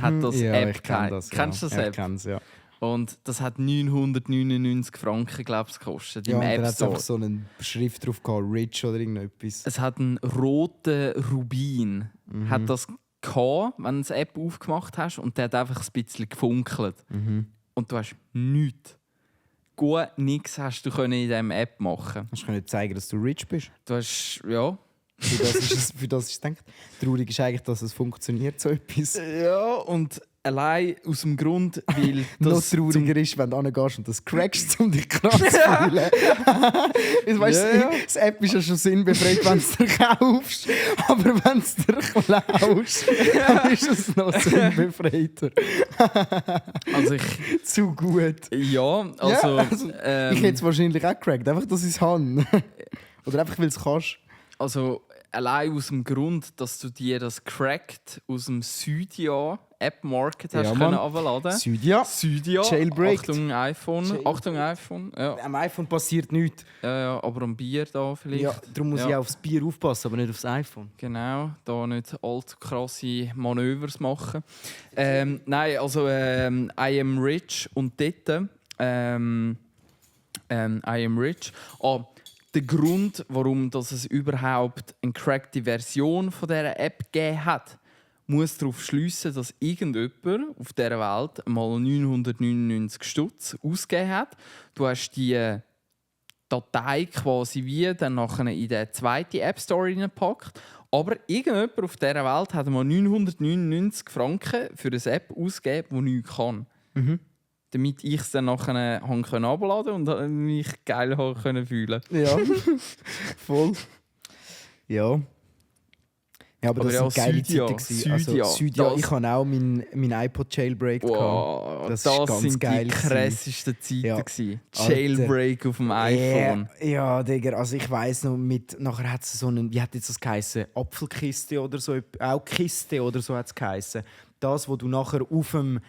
Hat das Ja, App ich kenn das, Kennst du das App? Ich kenne es, ja. Und das hat 999 Franken, glaube ich, gekostet Ja, im und App dann hat es Store. einfach so eine Schrift drauf gehabt, Rich oder irgendetwas. Es hat einen roten Rubin. Hat das gehabt, wenn du das App aufgemacht hast, und der hat einfach ein bisschen gefunkelt. Und du hast nichts. Gut nichts hast du in dieser App machen. Hast du nicht zeigen, dass du rich bist? Du hast, ja. Für das ist es gedacht. Traurig ist eigentlich, dass es funktioniert, so etwas. Ja, und allein aus dem Grund, weil Noch das trauriger ist, wenn du hingehst und das crackst, um dich krank zu fühlen. Weißt, Ja. Das App ist ja schon sinnbefreit, wenn du es dir kaufst. Aber wenn du es dir klaust, dann ist es noch sinnbefreiter. Also Zu gut. ja, also, Ich hätte es wahrscheinlich auch gecrackt, einfach, dass ich es habe. Oder einfach, weil du es kannst. also allein aus dem Grund, dass du dir das cracked aus dem Cydia App Market hast können runterladen. Cydia. Jailbreaked. Achtung iPhone. Ja. Am iPhone passiert nichts. Ja, aber am Bier da vielleicht. Ja, darum muss ich aufs Bier aufpassen, aber nicht aufs iPhone. Genau, da nicht allzu krasse Manövers machen. Nein, also I am rich und dort I am rich. Der Grund, warum dass es überhaupt eine crackte Version von dieser App gegeben hat, muss darauf schliessen, dass irgendjemand auf dieser Welt mal 999 Stutz ausgegeben hat. Du hast die Datei quasi wie dann nachher in die zweite App Store reingepackt. Aber irgendjemand auf dieser Welt hat mal 999 Franken für eine App ausgegeben, die nichts kann. Damit ich es dann nachher herunterladen konnte und mich geil fühlen konnte. Ja, voll. Ja. Ja, aber das waren geile Zeiten. Cydia. Ich hatte auch mein iPod Jailbreak. Wow, das sind geil, die krassesten Zeiten. Jailbreak auf dem iPhone. Ja, Digga, also ich weiss noch, nachher hat es so einen, wie hat jetzt das geheißen? Apfelkiste oder so, auch Kiste oder so hat es geheißen. Das, wo du nachher auf dem,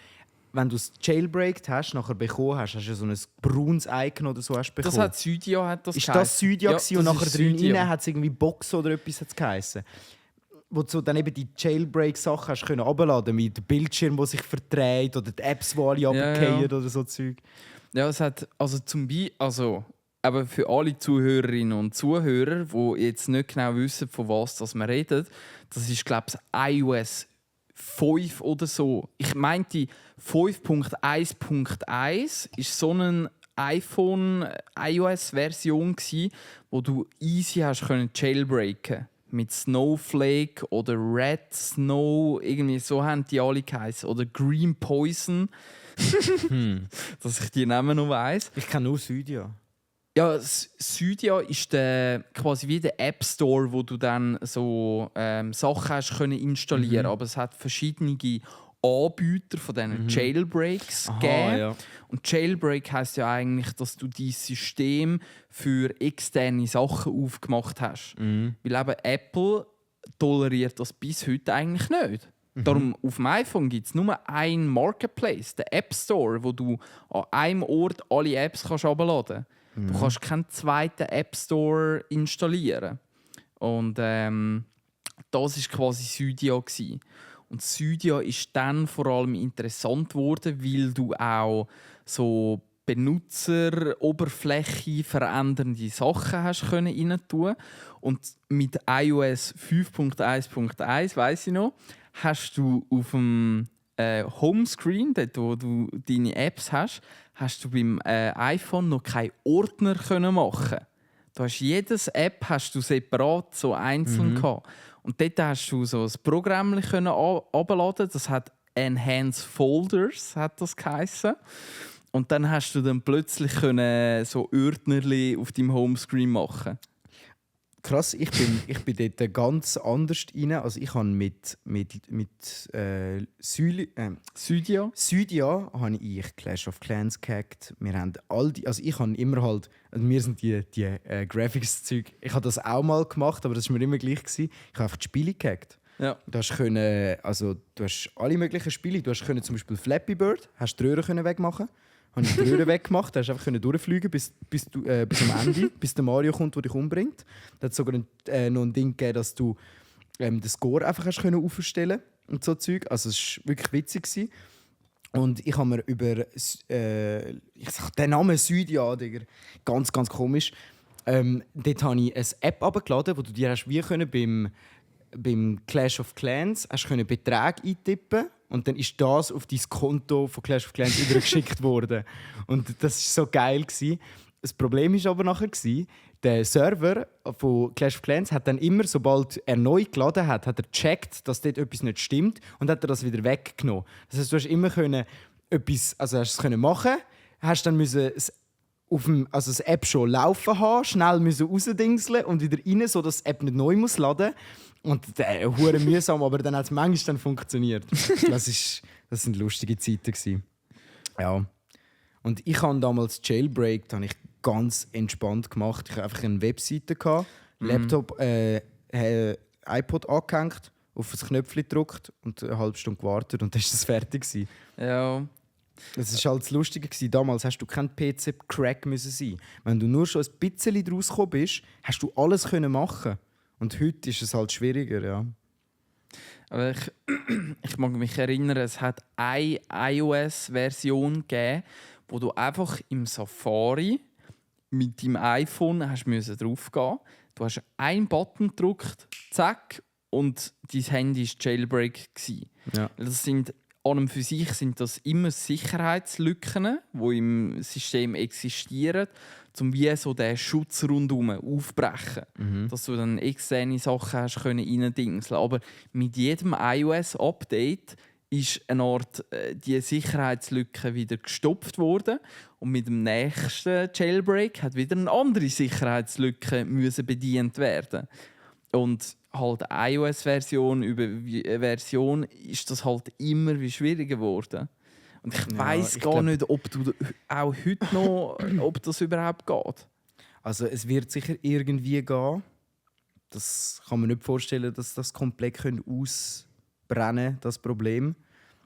wenn du es jailbreakt hast, nachher bekommen hast, hast du so ein braunes Icon oder so hast bekommen. Das hat Cydia, hat das ist das Cydia ja, und nachher drin hat es irgendwie Box oder etwas geheißen. Wo du dann eben die Jailbreak-Sachen hast können runterladen mit dem Bildschirm, der sich verdreht oder die Apps, die alle runterfallen oder so Zeug. Ja, es hat also aber für alle Zuhörerinnen und Zuhörer, die jetzt nicht genau wissen, von was das wir reden, das ist, glaube ich, iOS 5 oder so. Ich meinte 5.1.1 ist so eine iOS-Version gsi, wo du easy hast können jailbreaken. Mit Snowflake oder Red Snow, irgendwie so haben die alle geheißen. Oder Green Poison. Dass ich die Namen noch weiss. Ich kenne nur Cydia. Ja, Cydia ist quasi wie der App Store, wo du dann so Sachen hast können installieren. Aber es hat verschiedene Anbieter von diesen Jailbreaks gegeben. Ja. Und Jailbreak heisst ja eigentlich, dass du dein System für externe Sachen aufgemacht hast. Weil eben Apple toleriert das bis heute eigentlich nicht. Darum auf dem iPhone gibt es nur einen Marketplace, den App Store, wo du an einem Ort alle Apps herunterladen kannst. Du kannst keinen zweiten App Store installieren. Und das war quasi Cydia. Und Cydia ist dann vor allem interessant geworden, weil du auch so Benutzeroberfläche verändernde Sachen hast können rein tun. Und mit iOS 5.1.1 weiss ich noch, hast du auf dem Homescreen, dort wo du deine Apps hast du beim iPhone noch keinen Ordner können machen. Du hast jedes App hast du separat so einzeln gehabt. Und dort hast du so ein Programm herunterladen. Das hat Enhance Folders, hat das geheißen. Und dann hast du dann plötzlich so Ordnerli auf deinem Homescreen machen. Krass, ich bin dort ganz anders rein. Also ich habe mit Cydia habe ich Clash of Clans gehackt. Wir haben also ich habe immer halt, also mir sind die Graphics-Zeug. Ich habe das auch mal gemacht, aber das war mir immer gleich gewesen. Ich habe einfach die Spiele gehackt. Ja. Du hast alle möglichen Spiele. Du hast zum Beispiel Flappy Bird, hast die Röhren wegmachen. Habe ich die Röhre weggemacht, da hast du einfach durchfliegen bis am Ende, bis der Mario kommt, der dich umbringt. Da hat es sogar noch ein Ding gegeben, dass du den Score einfach hast aufstellen und so Zeug. Also es war wirklich witzig. Und ich habe mir über den Namen Cydia, Digga, ganz, ganz komisch. Dort habe ich eine App abgeladen, wo du dir hast wie können beim Clash of Clans hast können Beträge eintippen und dann ist das auf dein Konto von Clash of Clans übergeschickt worden. Und das war so geil. Das Problem war aber nachher, der Server von Clash of Clans hat dann immer, sobald er neu geladen hat, er gecheckt, dass dort etwas nicht stimmt und hat das wieder weggenommen. Das heisst, du hast immer etwas, also hast es machen, hast dann müssen das App schon laufen haben, schnell rausdingseln und wieder rein, sodass die App nicht neu muss laden. Und hure mühsam, aber dann hat es manchmal dann funktioniert. Das sind lustige Zeiten gewesen. Ja. Und ich habe damals Jailbreak, habe ich ganz entspannt gemacht. Ich hatte einfach eine Webseite, Laptop iPod angehängt, auf das Knöpfchen gedrückt und eine halbe Stunde gewartet und dann war das fertig gewesen. Ja. Das war halt das Lustige gewesen. Damals hast du kein PC-Crack müssen sein. Wenn du nur schon ein bisschen draus gekommen bist, hast du alles können machen. Und heute ist es halt schwieriger, ja. Aber ich mag mich erinnern, es hat eine iOS-Version gegeben, wo du einfach im Safari mit deinem iPhone hast draufgehen. Du hast einen Button gedrückt, zack, und dein Handy war Jailbreak. Ja. Das sind, an und für sich sind das immer Sicherheitslücken, die im System existieren, um wie so den Schutz rundherum aufbrechen. Dass du dann externe Sachen hast können reindingseln. Aber mit jedem iOS-Update ist eine Art die Sicherheitslücke wieder gestopft worden und mit dem nächsten Jailbreak hat wieder eine andere Sicherheitslücke müssen bedient werden. Und halt iOS-Version über Version ist das halt immer wie schwieriger geworden. Und ich weiss gar nicht, ob du auch heute noch, ob das überhaupt geht. Also es wird sicher irgendwie gehen. Das kann man nicht vorstellen, dass das komplett ausbrennen, das Problem.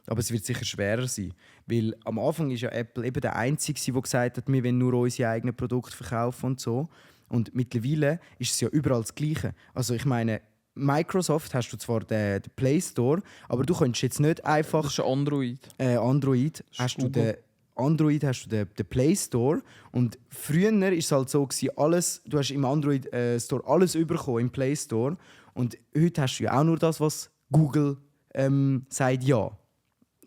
Aber es wird sicher schwerer sein. Weil am Anfang ist ja Apple eben der Einzige, der gesagt hat, wir wollen nur unsere eigenen Produkte verkaufen und so. Und mittlerweile ist es ja überall das Gleiche. Also ich meine, Microsoft hast du zwar den Play Store, aber du könntest jetzt nicht einfach... Das ist Android. Android hast du den Play Store. Und früher war es halt so, du hast im Android Store alles bekommen, im Play Store. Und heute hast du ja auch nur das, was Google sagt ja.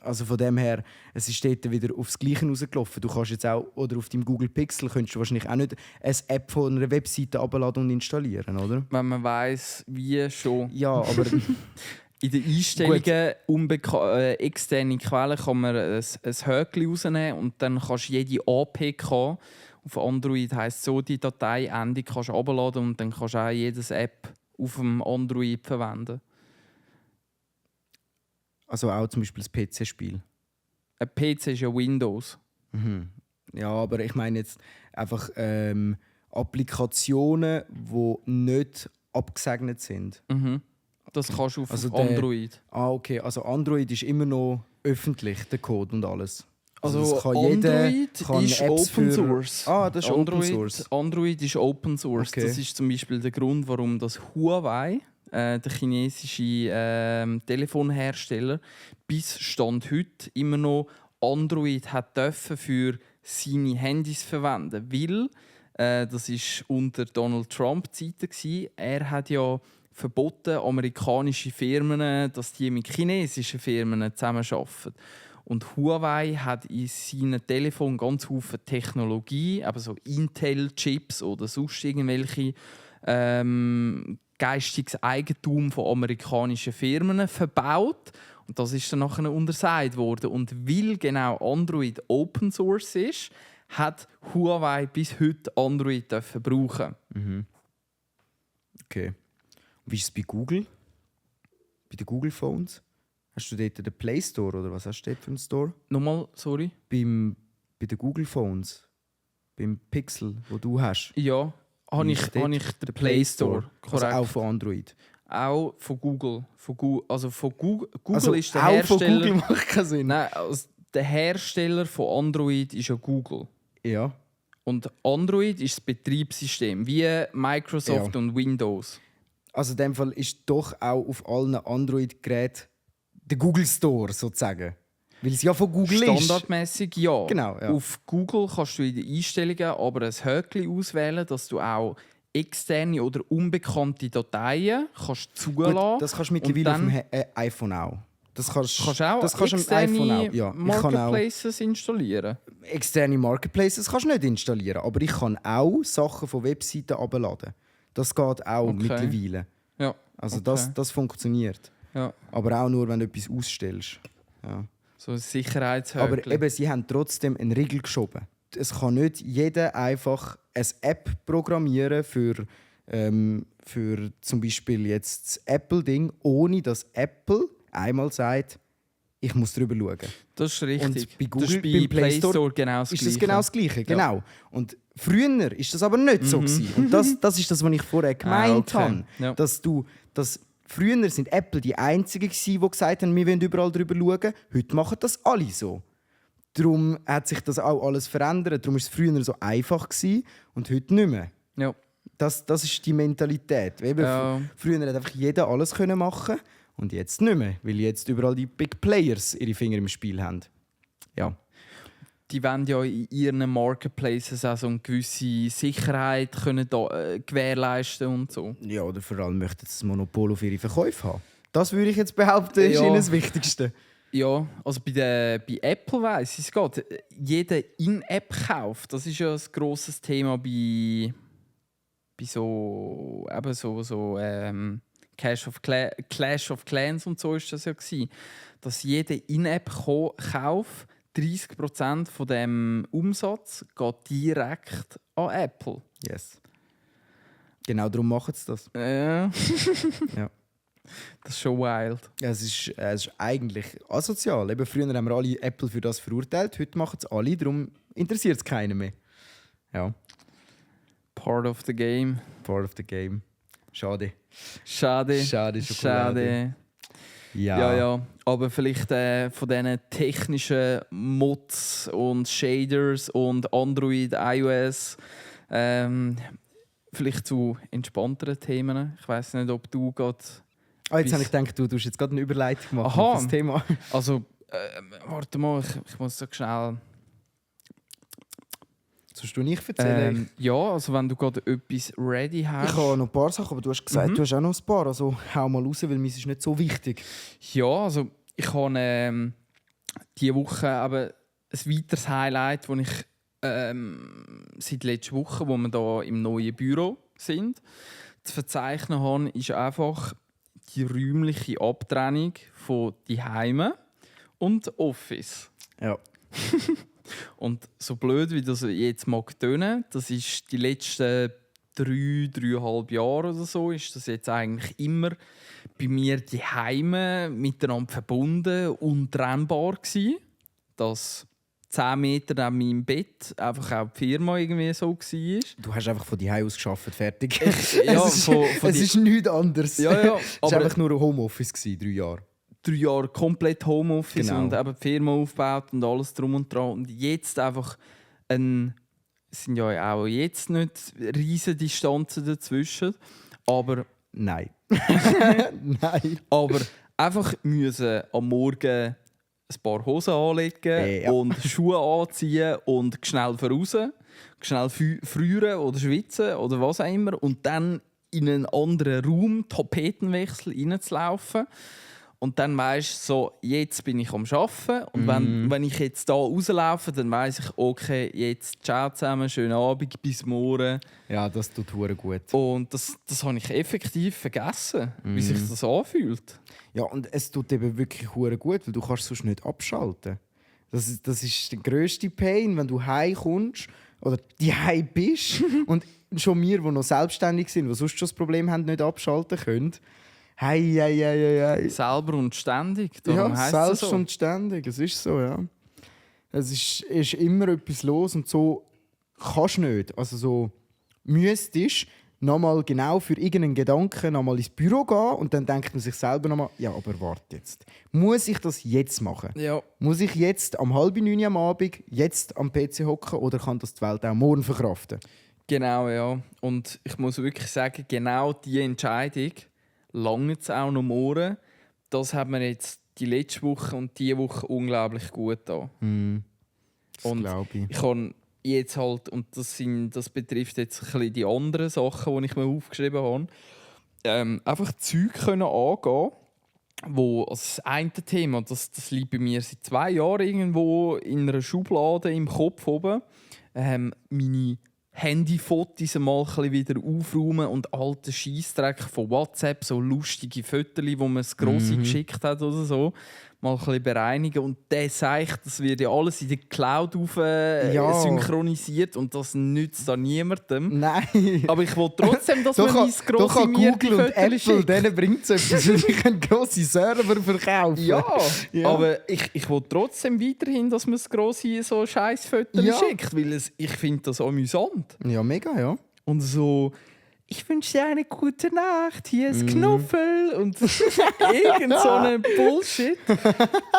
Also von dem her, es ist dort wieder aufs Gleiche rausgelaufen. Du kannst jetzt auch, oder auf deinem Google Pixel könntest du wahrscheinlich auch nicht eine App von einer Webseite abladen und installieren, oder? Wenn man weiss, wie schon. Ja, aber... In den Einstellungen externe Quellen kann man ein Häkchen rausnehmen und dann kannst du jede APK auf Android heisst so, die Dateiendung kannst du abladen und dann kannst du auch jedes App auf dem Android verwenden. Also auch zum Beispiel das PC-Spiel. Ein PC ist ja Windows. Mhm. Ja, aber ich meine jetzt einfach Applikationen, die nicht abgesegnet sind. Mhm. Das kannst du auf Android. Okay. Also Android ist immer noch öffentlich, der Code und alles. Also kann Android kann ist Apps Open Source. Das ist Open Source. Android ist Open Source. Okay. Das ist zum Beispiel der Grund, warum das Huawei, der chinesische Telefonhersteller, bis Stand heute immer noch Android hat dürfen für seine Handys verwenden, weil das ist unter Donald Trump Zeiten gsi. Er hat ja verboten, amerikanische Firmen, dass die mit chinesischen Firmen zusammenarbeiten. Und Huawei hat in seinem Telefon ganz viele Technologie, aber so Intel-Chips oder sonst irgendwelche geistiges Eigentum von amerikanischen Firmen verbaut. Und das ist dann nachher untersagt worden. Und weil genau Android Open Source ist, hat Huawei bis heute Android brauchen. Mhm. Okay. Wie ist es bei Google? Bei den Google Phones? Hast du dort den Play Store oder was hast du dort für einen Store? Nochmal, sorry? Bei den Google Phones? Beim Pixel, wo du hast? Ja, habe ich den Play Store. Korrekt. Also auch von Android? Auch von Google. Also von Google also ist der auch Hersteller... von Google macht keinen Sinn. Nein, also der Hersteller von Android ist ja Google. Ja. Und Android ist das Betriebssystem, wie Microsoft und Windows. Also in dem Fall ist doch auch auf allen Android-Geräten der Google Store sozusagen. Weil es ja von Google Standardmäßig ja. Genau, ja. Auf Google kannst du in den Einstellungen aber ein Häkchen auswählen, dass du auch externe oder unbekannte Dateien kannst zulassen. Gut, das kannst du mittlerweile auf dem iPhone auch. Das kannst du auch externe Ja, Marketplaces installieren. Externe Marketplaces kannst du nicht installieren, aber ich kann auch Sachen von Webseiten herunterladen. Das geht auch mittlerweile. Ja. Also das funktioniert. Ja. Aber auch nur, wenn du etwas ausstellst. Ja. So ein Sicherheitshäkchen. Aber eben, sie haben trotzdem einen Riegel geschoben. Es kann nicht jeder einfach eine App programmieren für zum Beispiel jetzt das Apple-Ding, ohne dass Apple einmal sagt, ich muss drüber schauen. Das ist richtig. Und bei Google, das ist beim Play Store genau das ist Gleiche. das genau das Gleiche. Ja. Genau. Und früher ist das aber nicht so gewesen. Und das ist das, was ich vorher gemeint habe. Ja. Dass früher sind Apple die Einzigen gewesen, die gesagt haben, wir wollen überall drüber schauen. Heute machen das alle so. Darum hat sich das auch alles verändert. Darum war es früher so einfach gewesen und heute nicht mehr. Ja. Das ist die Mentalität. Eben, früher hat einfach jeder alles können machen und jetzt nicht mehr, weil jetzt überall die Big Players ihre Finger im Spiel haben. Ja. Die wollen ja in ihren Marketplaces auch so eine gewisse Sicherheit können gewährleisten und so. Ja, oder vor allem möchten sie das Monopol auf ihre Verkäufe haben. Das würde ich jetzt behaupten, ist ihnen das Wichtigste. Ja, also bei Apple weiss ich es geht. Jeder In-App-Kauf, das ist ja ein grosses Thema bei so Clash of Clans und so ist das ja gewesen, dass jeder In-App-Kauf 30% von dem Umsatz geht direkt an Apple. Yes. Genau darum machen sie das. Ja. Ja. Das ist schon wild. Ja, es ist eigentlich asozial. Eben, früher haben wir alle Apple für das verurteilt, heute machen es alle, darum interessiert es keinen mehr. Ja. Part of the game. Part of the game. Schade. Schade. Schade, Schokolade. Schade. Ja. Ja. Aber vielleicht von diesen technischen Mods und Shaders und Android, iOS vielleicht zu entspannteren Themen. Ich weiss nicht, ob du gerade... Jetzt habe ich gedacht, du hast jetzt gerade eine Überleitung gemacht Aha. auf das Thema. Also, warte mal, ich muss so schnell... Sollst du nicht erzählen? Ja, also wenn du gerade etwas ready hast... Ich habe noch ein paar Sachen, aber du hast gesagt, du hast auch noch ein paar. Also hau mal raus, weil meins ist nicht so wichtig. Ja, also ich habe diese Woche eben ein weiteres Highlight, das ich seit letzter Woche, wo wir hier im neuen Büro sind, zu verzeichnen habe, ist einfach die räumliche Abtrennung von Zuhause und Office. Ja. Und so blöd, wie das jetzt mag tönen, das ist die letzten 3,5 Jahre oder so, ist das jetzt eigentlich immer bei mir die Heime miteinander verbunden und trennbar gewesen. Dass 10 Meter neben meinem Bett einfach auch die Firma irgendwie so war. Du hast einfach von die aus gearbeitet, fertig. Ja, es ist nichts anderes. Ja, es war einfach nur ein Homeoffice, 3 Jahre. 3 Jahre komplett Homeoffice Genau. und eben die Firma aufgebaut und alles drum und dran. Und jetzt einfach es sind ja auch jetzt nicht riesige Distanzen dazwischen, aber... Nein. Nein. Aber einfach müssen am Morgen ein paar Hosen anlegen Ja. und Schuhe anziehen und schnell voraus, schnell frieren oder schwitzen oder was auch immer und dann in einen anderen Raum, Tapetenwechsel, reinzulaufen. Und dann weisst du so, jetzt bin ich am Arbeiten. Und wenn ich jetzt hier rauslaufe, dann weiss ich, okay, jetzt ciao zusammen, schönen Abend, bis morgen. Ja, das tut hure gut. Und das habe ich effektiv vergessen, wie sich das anfühlt. Ja, und es tut eben wirklich hure gut, weil du kannst sonst nicht abschalten. Das ist der grösste Pain, wenn du heimkommst oder heim bist und schon wir, die noch selbstständig sind, die sonst schon das Problem haben, nicht abschalten können. Hei. Selber und ständig. Ja, Darum heisst es selbst so. und ständig. Es ist so, ja. Es ist immer etwas los und so kannst du nicht. Also so müsstest nochmal genau für irgendeinen Gedanken nochmal ins Büro gehen und dann denkt man sich selber nochmal, ja, aber warte jetzt. Muss ich das jetzt machen? Ja. Muss ich jetzt um 8:30 am Abend jetzt am PC hocken oder kann das die Welt auch morgen verkraften? Genau, ja. Und ich muss wirklich sagen, genau diese Entscheidung lange es auch noch morgen. Das hat mir jetzt die letzte Woche und diese Woche unglaublich gut getan. Das glaube ich. Ich habe jetzt halt, und das betrifft jetzt ein bisschen die anderen Sachen, die ich mir aufgeschrieben habe, einfach Zeug können angehen, wo also das eine Thema, das liegt bei mir seit 2 Jahren irgendwo in einer Schublade im Kopf oben, meine Handyfotos mal ein bisschen wieder aufräumen und alte Scheissdreck von WhatsApp, so lustige Fotos, wo man das Grosse geschickt hat oder so, mal ein bisschen bereinigen. Und der sagt, das wird ja alles in die Cloud synchronisiert und das nützt da niemandem. Nein. Aber ich will trotzdem, dass man mein Doch an Google und Fotos Apple, schickt. denen bringt es etwas, weil die können grosse Server verkaufen. Ja, Ja. aber ich will trotzdem weiterhin, dass man das grosse so Scheiß-Fotos Ja. schickt, weil ich finde das amüsant. Ja, mega, ja. Und so, ich wünsche dir eine gute Nacht, hier ist Knuffel und irgend so einen Bullshit.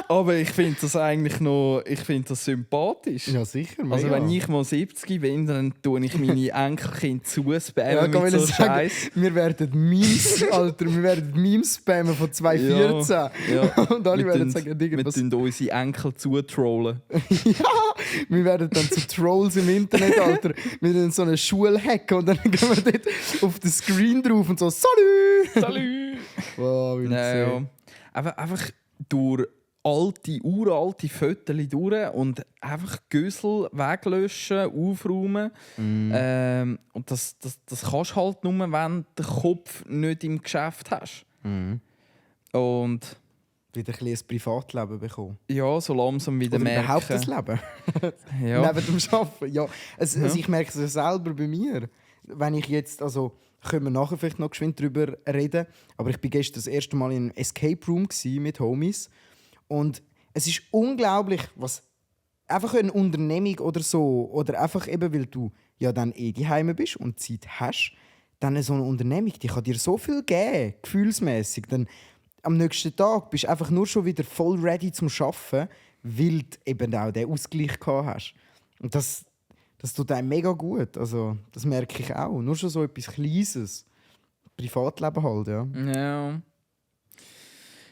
Aber ich finde das eigentlich noch, ich finde das sympathisch. Ja, sicher, mega. Also wenn ich mal 70 bin, dann tue ich meine Enkelkinder zuspammen kann mit ich so sagen, Scheiß. wir werden Memes, Alter, wir werden Memes spammen von 2014. Ja. Und alle werden Wir sagen, irgendwas. tun unsere Enkel zutrollen. Wir werden dann zu Trolls im Internet, Alter. Wir werden so eine Schule hacken und dann gehen wir dort auf den Screen drauf und so «Salut!» Salut! Wow, wie Ja. Einfach durch uralte Fotos durch und einfach Güssel weglöschen, aufräumen. Und das kannst du halt nur, wenn du den Kopf nicht im Geschäft hast. Und wieder ein bisschen ein Privatleben bekommen. ja, so langsam wieder Oder merken. überhaupt das Leben. Ja. Neben dem Arbeiten. Ja. Also ich merke es ja selber bei mir. Wenn ich jetzt, also können wir nachher vielleicht noch geschwind darüber reden, aber ich war gestern das erste Mal in einem Escape Room mit Homies und es ist unglaublich, was einfach eine Unternehmung oder so, oder einfach eben, weil du ja dann daheim bist und Zeit hast, dann so eine Unternehmung, die kann dir so viel geben, gefühlsmäßig. Dann am nächsten Tag bist du einfach nur schon wieder voll ready zum Arbeiten, weil du eben auch den Ausgleich gehabt hast. Und das tut einem mega gut. Also, das merke ich auch. Nur schon so etwas Kleines. Privatleben halt, ja. Ja.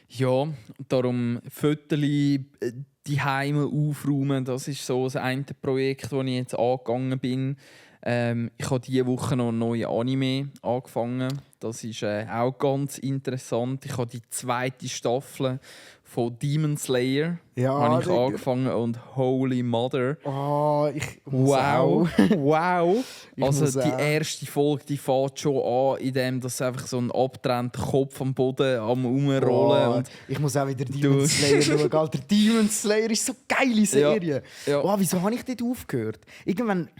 Ja, darum Fotos die Heime aufräumen, das ist so das eine Projekt, das ich jetzt angegangen bin. Ich habe diese Woche noch ein neues Anime angefangen. Das ist auch ganz interessant. Ich habe die 2. Staffel von Demon Slayer habe ich angefangen und Holy Mother. Oh, ich muss auch. Wow. Ich Also muss die auch. erste Folge, die fängt schon an, indem das einfach so ein abgetrennter Kopf am Boden am Rumrollen. Oh, Und ich muss auch wieder Demon Slayer schauen. Alter, Demon Slayer ist so eine geile Serie. Ja. Oh, wieso habe ich dort aufgehört? Irgendwann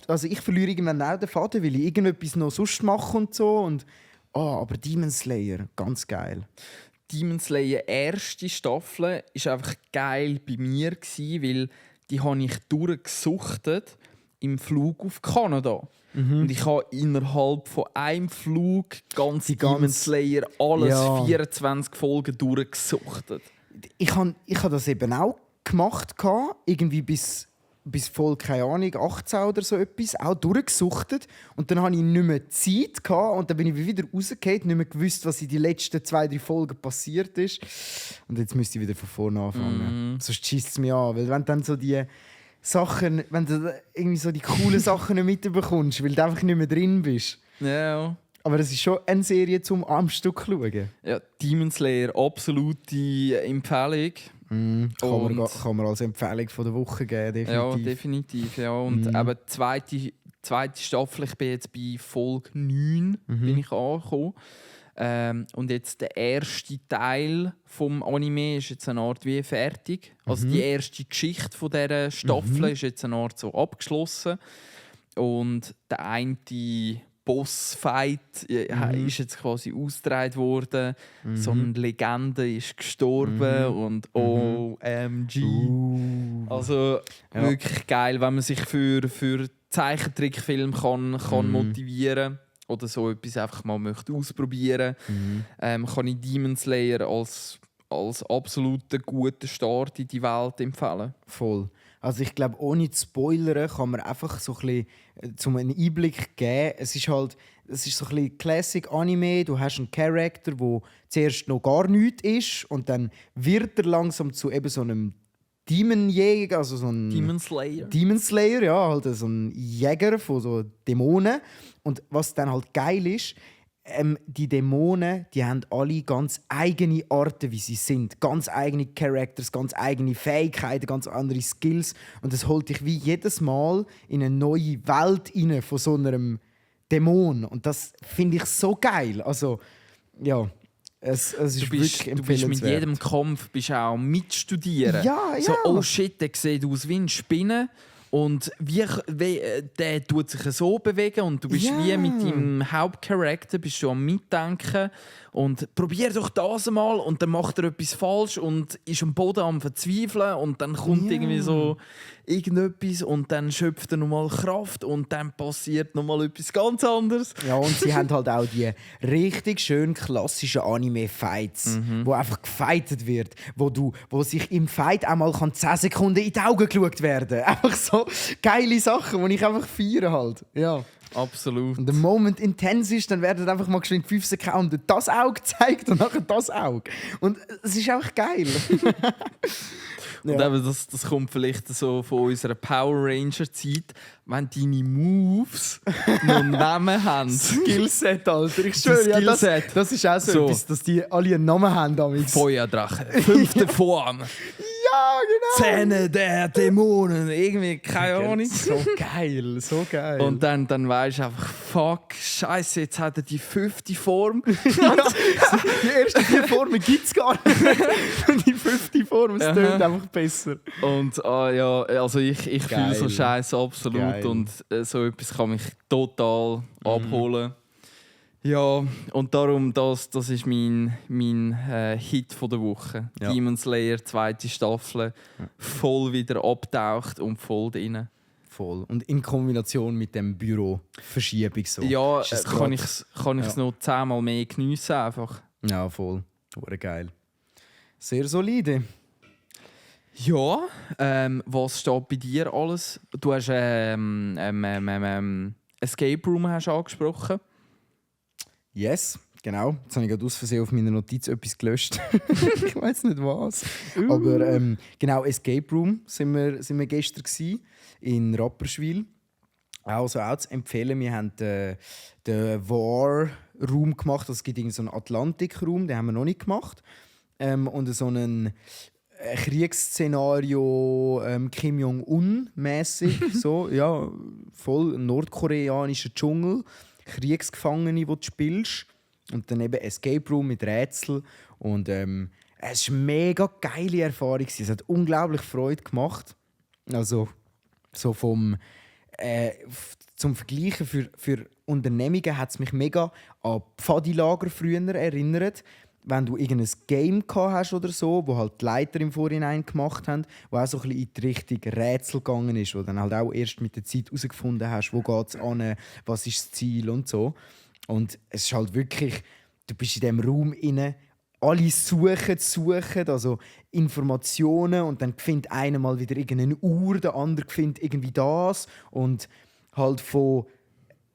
also ich verliere irgendwann auch den Faden, weil ich irgendetwas noch sonst mache und so. Und, aber Demon Slayer, ganz geil. Demon Slayer erste Staffel war einfach geil bei mir, weil die habe ich durchgesuchtet im Flug auf Kanada. Und ich habe innerhalb von einem Flug Demon Slayer alles 24 Folgen durchgesuchtet. Ich hab das eben auch gemacht, irgendwie bis voll, keine Ahnung, 18 oder so etwas, auch durchgesuchtet. Und dann hatte ich nicht mehr Zeit und dann bin ich wieder rausgefallen, nicht mehr gewusst, was in den letzten 2-3 Folgen passiert ist. Und jetzt müsste ich wieder von vorne anfangen. Sonst schießt es mich an, weil wenn dann so die Sachen, wenn du irgendwie so die coolen Sachen nicht mitbekommst, weil du einfach nicht mehr drin bist. Ja. Aber es ist schon eine Serie zum am Stück schauen. Ja, Demon Slayer, absolute Empfehlung. Kann man als Empfehlung von der Woche geben, definitiv. Ja, definitiv. Ja. Und eben die zweite Staffel, ich bin jetzt bei Folge 9 bin ich angekommen. Und jetzt der erste Teil vom Anime ist jetzt eine Art wie fertig. Also die erste Geschichte von dieser Staffel ist jetzt eine Art so abgeschlossen. Und der eine Bossfight ist jetzt quasi ausgetragen worden. So eine Legende ist gestorben und OMG. Also wirklich geil, wenn man sich für Zeichentrickfilm kann motivieren oder so etwas einfach mal möchte ausprobieren, kann ich Demon Slayer als absoluten guten Start in die Welt empfehlen. Voll. Also ich glaube, ohne zu spoilern kann man einfach so ein bisschen einen Einblick geben. Es ist so ein bisschen Classic Anime. Du hast einen Charakter, der zuerst noch gar nichts ist und dann wird er langsam zu eben so einem Demonjäger, also so ein Demon Slayer. Demon Slayer, ja, halt so ein Jäger von so Dämonen. Und was dann halt geil ist, die Dämonen, die haben alle ganz eigene Arten, wie sie sind. Ganz eigene Characters, ganz eigene Fähigkeiten, ganz andere Skills. Und das holt dich wie jedes Mal in eine neue Welt rein von so einem Dämon. Und das finde ich so geil. Also, ja, es ist wirklich empfehlenswert. Du bist mit jedem Kampf auch mitstudieren. Ja. So, oh shit, der sieht aus wie eine Spinne. Und der tut sich so bewegen und du bist wie mit deinem Hauptcharakter bist du am Mitdenken und probier doch das mal und dann macht er etwas falsch und ist am Boden am Verzweifeln und dann kommt irgendwie so irgendetwas und dann schöpft er nochmal Kraft und dann passiert nochmal etwas ganz anderes. Ja, und sie haben halt auch die richtig schön klassischen Anime-Fights, wo einfach gefightet wird, wo sich im Fight einmal 10 Sekunden in die Augen geschaut werden. Einfach so geile Sachen, die ich einfach feiere halt. Ja. Absolut. Und der Moment intens ist, dann werden einfach mal geschwind 5 Sekunden das Auge gezeigt und nachher das Auge. Und es ist einfach geil. Und eben das kommt vielleicht so von unserer Power Ranger-Zeit, wenn deine Moves noch einen Namen haben. Skillset, Alter. Ich schwöre, das ist auch so etwas, dass die alle einen Namen haben. Damals. Feuerdrache, 5. Form. Ja, genau. Zähne der Dämonen. Irgendwie, keine Ahnung. So geil, so geil. Und dann weisst du einfach, fuck, Scheiße, jetzt hat er die 5. Form. Die ersten 4 Formen gibt es gar nicht. Und die 5. Form, es tönt einfach besser. Und ja, also ich fühle so Scheiße absolut. Geil. Und so etwas kann mich total abholen. Ja, und darum, das ist mein Hit von der Woche. Ja. Demon Slayer, 2. Staffel, voll wieder abtaucht und voll drin. Voll. Und in Kombination mit dem Büro-Verschiebung so. Ja, Ist es kann ich es noch 10-mal mehr geniessen einfach. Ja, voll. Wurde geil. Sehr solide. Ja, was steht bei dir alles? Du hast Escape Room hast angesprochen. Yes, genau. Jetzt habe ich gerade aus Versehen auf meiner Notiz etwas gelöscht. Ich weiß nicht was. Aber genau, Escape Room sind wir gestern gewesen, in Rapperswil. Also auch zu empfehlen, wir haben den War-Room gemacht. Es gibt so einen Atlantik-Raum, den haben wir noch nicht gemacht. Und so einen Kriegsszenario Kim Jong-un-mäßig. So, ja, voll nordkoreanischer Dschungel. Kriegsgefangene, die du spielst. Und dann eben Escape Room mit Rätsel. Und es war eine mega geile Erfahrung. Es hat unglaublich Freude gemacht. Also so zum Vergleichen für Unternehmungen hat es mich mega an Pfadilager früher erinnert. Wenn du irgendein Game hast oder so, wo halt die Leiter im Vorhinein gemacht haben, wo auch so ein bisschen in die Richtung Rätsel gegangen ist, wo dann halt auch erst mit der Zeit herausgefunden hast, wo geht es an, was ist das Ziel und so. Und es ist halt wirklich, du bist in diesem Raum inne, alle suchen, also Informationen und dann findet einer mal wieder irgendeine Uhr, der andere findet irgendwie das und halt von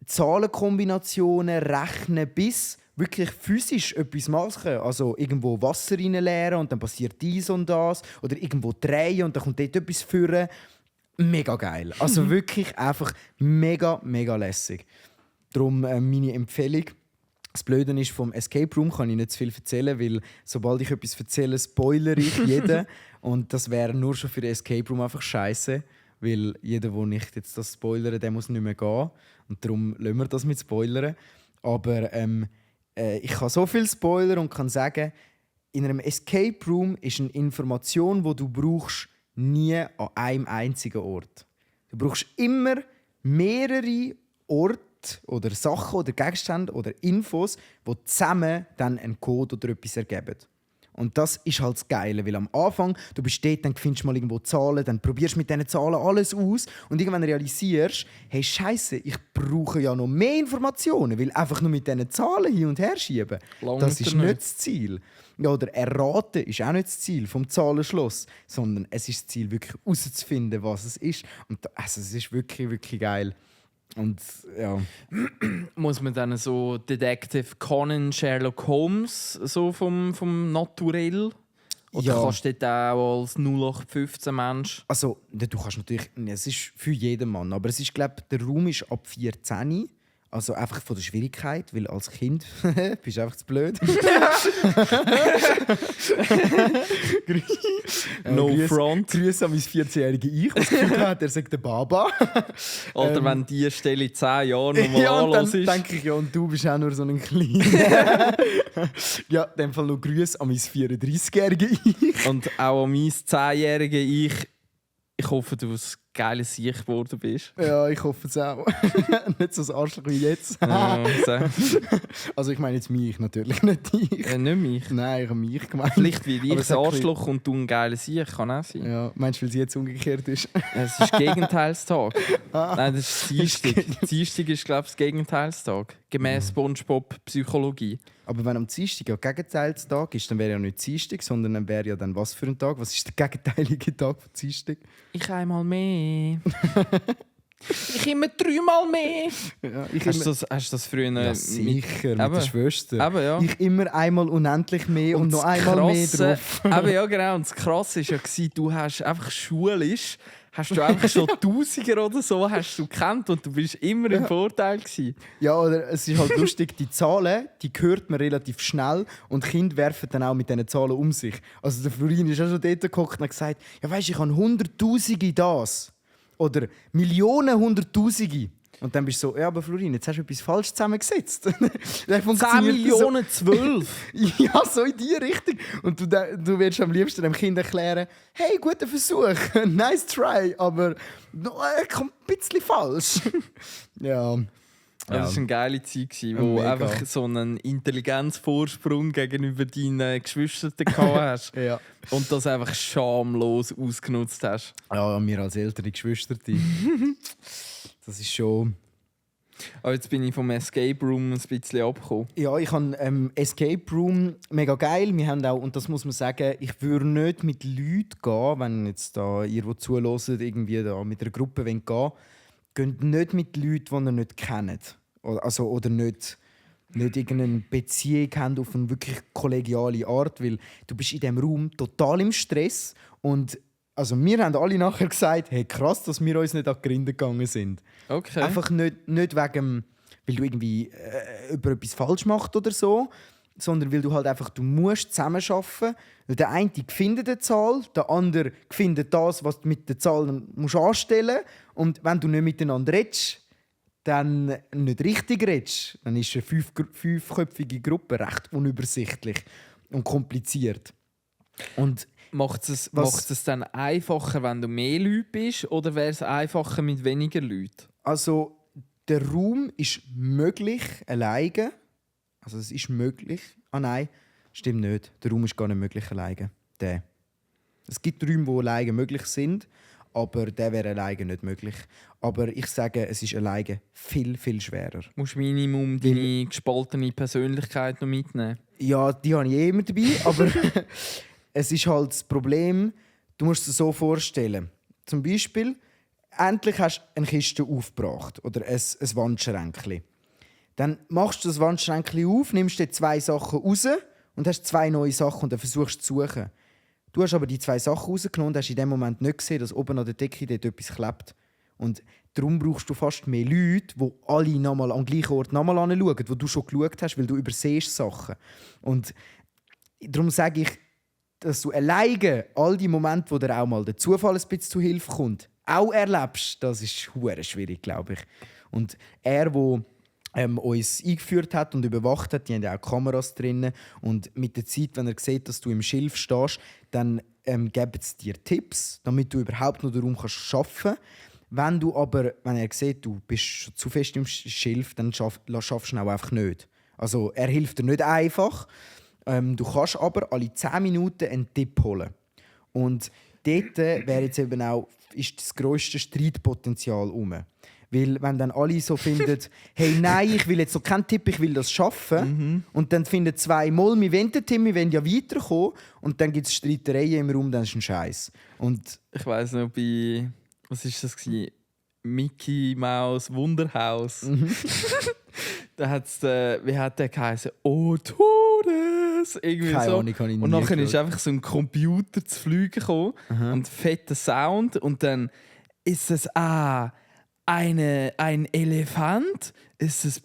Zahlenkombinationen rechnen bis wirklich physisch etwas machen. Also irgendwo Wasser reinleeren und dann passiert dies und das. Oder irgendwo drehen und dann kommt dort etwas führen. Mega geil. Also wirklich einfach mega, mega lässig. Darum meine Empfehlung. Das Blöde ist, vom Escape Room kann ich nicht zu viel erzählen, weil sobald ich etwas erzähle, spoilere ich jeden. Und das wäre nur schon für den Escape Room einfach scheiße. Weil jeder, der nicht jetzt das spoilern, der muss nicht mehr gehen. Und darum lassen wir das mit Spoilern. Aber ich kann so viel spoilern und kann sagen, in einem Escape Room ist eine Information, die du brauchst, nie an einem einzigen Ort. Du brauchst immer mehrere Orte oder Sachen oder Gegenstände oder Infos, die zusammen dann einen Code oder etwas ergeben. Und das ist halt das Geile, weil am Anfang, du bist dort, dann findest du mal irgendwo Zahlen, dann probierst du mit diesen Zahlen alles aus und irgendwann realisierst, hey Scheiße, ich brauche ja noch mehr Informationen, weil einfach nur mit diesen Zahlen hin und her schieben, das ist nicht das Ziel. Ja, oder erraten ist auch nicht das Ziel vom Zahlenschloss, sondern es ist das Ziel, wirklich herauszufinden, was es ist. Und also, es ist wirklich, wirklich geil. Und ja. Muss man dann so Detective Conan, Sherlock Holmes so vom Naturell? Oder kannst du dort auch als 0815 Mensch? Also, du kannst natürlich, es ist für jeden Mann, aber es ist, glaube der Raum ist ab 14, Also einfach von der Schwierigkeit, weil als Kind bist du einfach zu blöd. Front. Grüße an mein 14-jährige Ich, was gefühlt hat, er sagt der Baba. Oder wenn die Stelle 10 Jahre nochmal ja, und anhörst. dann denke ich, ja, und du bist auch nur so ein Kleiner. Ja, in dem Fall noch Grüße an mein 34-jährige Ich. Und auch an mein 10-jährige Ich. Ich hoffe, du ein geiles Ich geworden bist. Ja, ich hoffe es auch. Nicht so ein Arschloch wie jetzt. Ja, so. Also ich meine jetzt mich, natürlich nicht dich. Nicht mich. Nein, ich habe mich gemeint. Vielleicht wie Aber ich es ein hat Arschloch und du ein geiles Ich, kann auch sein. Ja, meinst du, weil sie jetzt umgekehrt ist? Es ist Gegenteilstag. Nein, das ist Dienstag. Dienstag ist, glaube ich, das Gegenteilstag. Gemäss SpongeBob Psychologie. Aber wenn am Dienstag ja Gegenteilstag ist, dann wäre ja nicht Dienstag, sondern dann wäre ja dann was für ein Tag? Was ist der gegenteilige Tag von Dienstag? Ich einmal mehr. Ich immer 3-mal mehr. Ja, Hast du das früher ja, sicher, mit aber, der Schwester. Aber, ja. Ich immer einmal unendlich mehr und noch das einmal mehr Krasse- drauf. Aber ja, genau. Und das Krasse war ja, du hast einfach schulisch, hast du einfach schon Tausiger oder so hast du gekannt und du bist immer im Vorteil gewesen. Ja, oder es ist halt lustig, die Zahlen, die hört man relativ schnell und Kinder werfen dann auch mit diesen Zahlen um sich. Also der Florin ist auch schon dort geguckt und hat gesagt, ja weisst, ich habe Hunderttausende das. Oder Millionen, Hunderttausende. Und dann bist du so, ja, aber Florin, jetzt hast du etwas falsch zusammengesetzt. 10 Millionen, 12. So. Ja, so in die Richtung. Und du willst am liebsten dem Kind erklären, hey, guter Versuch, nice try, aber kommt ein bisschen falsch. Ja. Ja, das war eine geile Zeit, wo Mega. einfach so einen Intelligenzvorsprung gegenüber deinen Geschwistern gehabt hast. Ja. Und das einfach schamlos ausgenutzt hast. Ja, wir als ältere Geschwister, das ist schon... Aber jetzt bin ich vom Escape Room ein bisschen abgekommen. Ja, ich habe Escape Room mega geil. Wir haben auch, und das muss man sagen, ich würde nicht mit Leuten gehen, wenn jetzt da ihr, die zuhört, irgendwie da mit einer Gruppe gehen wollt. Geht nicht mit Leuten, die ihr nicht kennt. Oder nicht irgendeine Beziehung haben auf eine wirklich kollegiale Art. Weil du bist in diesem Raum total im Stress. Und also wir haben alle nachher gesagt, hey krass, dass wir uns nicht an die Grinde gegangen sind. Okay. Einfach nicht wegen, weil du irgendwie über etwas falsch machst oder so, sondern weil du halt einfach, du musst zusammenarbeiten. Der eine findet eine Zahl, der andere findet das, was du mit der Zahl musst anstellen musst. Und wenn du nicht miteinander redest, dann nicht richtig redest, dann ist eine fünfköpfige Gruppe recht unübersichtlich und kompliziert. Und macht es dann einfacher, wenn du mehr Leute bist, oder wäre es einfacher mit weniger Leuten? also, der Raum ist möglich alleine. Also es ist möglich. Ah nein, stimmt nicht. Der Raum ist gar nicht möglich alleine. Es gibt Räume, die alleine möglich sind, aber der wäre alleine nicht möglich. Aber ich sage, es ist alleine viel, viel schwerer. Du musst Minimum deine gespaltene Persönlichkeit noch mitnehmen. Ja, die habe ich eh immer dabei, aber es ist halt das Problem, du musst es so vorstellen. Zum Beispiel, endlich hast du eine Kiste aufgebracht oder ein Wandschränkchen. Dann machst du das Wandschränkchen auf, nimmst dir 2 Sachen raus und hast 2 neue Sachen und dann versuchst du zu suchen. Du hast aber die 2 Sachen rausgenommen und hast in dem Moment nicht gesehen, dass oben an der Decke dort etwas klebt. Und darum brauchst du fast mehr Leute, die alle nochmal am gleichen Ort nochmal anschauen, wo du schon geschaut hast, weil du übersehst Sachen. Und darum sage ich, dass du alleine all die Momente, wo dir auch mal der Zufall ein bisschen zu Hilfe kommt, auch erlebst, das ist verdammt schwierig, glaube ich. Und er, wo uns eingeführt hat und überwacht hat, die haben ja auch Kameras drin. Und mit der Zeit, wenn er sieht, dass du im Schilf stehst, dann geben sie dir Tipps, damit du überhaupt noch darum arbeiten kannst. Wenn er sieht, du bist schon zu fest im Schilf, dann schaffst du ihn auch einfach nicht. Also er hilft dir nicht einfach. Du kannst aber alle 10 Minuten einen Tipp holen. Und dort wäre jetzt eben auch ist das grösste Streitpotenzial rum. Weil wenn dann alle so finden, hey nein, ich will jetzt noch keinen Tipp, ich will das schaffen. Und dann finden 2 mal, wir wollen den Tipp, wir wollen ja weiterkommen. Und dann gibt es Streitereien im Raum, dann ist ein Scheiß. Und Ich weiss noch, was war das? Mickey Maus Wunderhaus. Da hat's wie hat der geheißen? Oh, Todes! Irgendwie keine so. Ahnung, kann ich nie Und nachher ist geschaut. einfach so ein Computer zu fliegen gekommen und fetter Sound. Und dann ist es ein Elefant. Ist es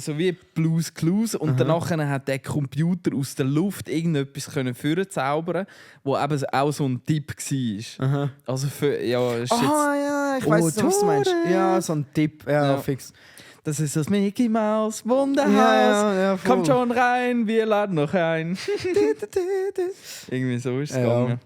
so wie Blues Clues. Und danach hat der Computer aus der Luft irgendetwas vorzaubern, wo eben auch so ein Tipp war. Aha. Also ja, ist Ja, ich weiss, was du meinst. Ja, so ein Tipp. Ja, fix. Das ist das Mickey Mouse Wunderhaus. Ja, voll. Kommt schon rein, wir laden noch ein. Irgendwie so ist es gegangen.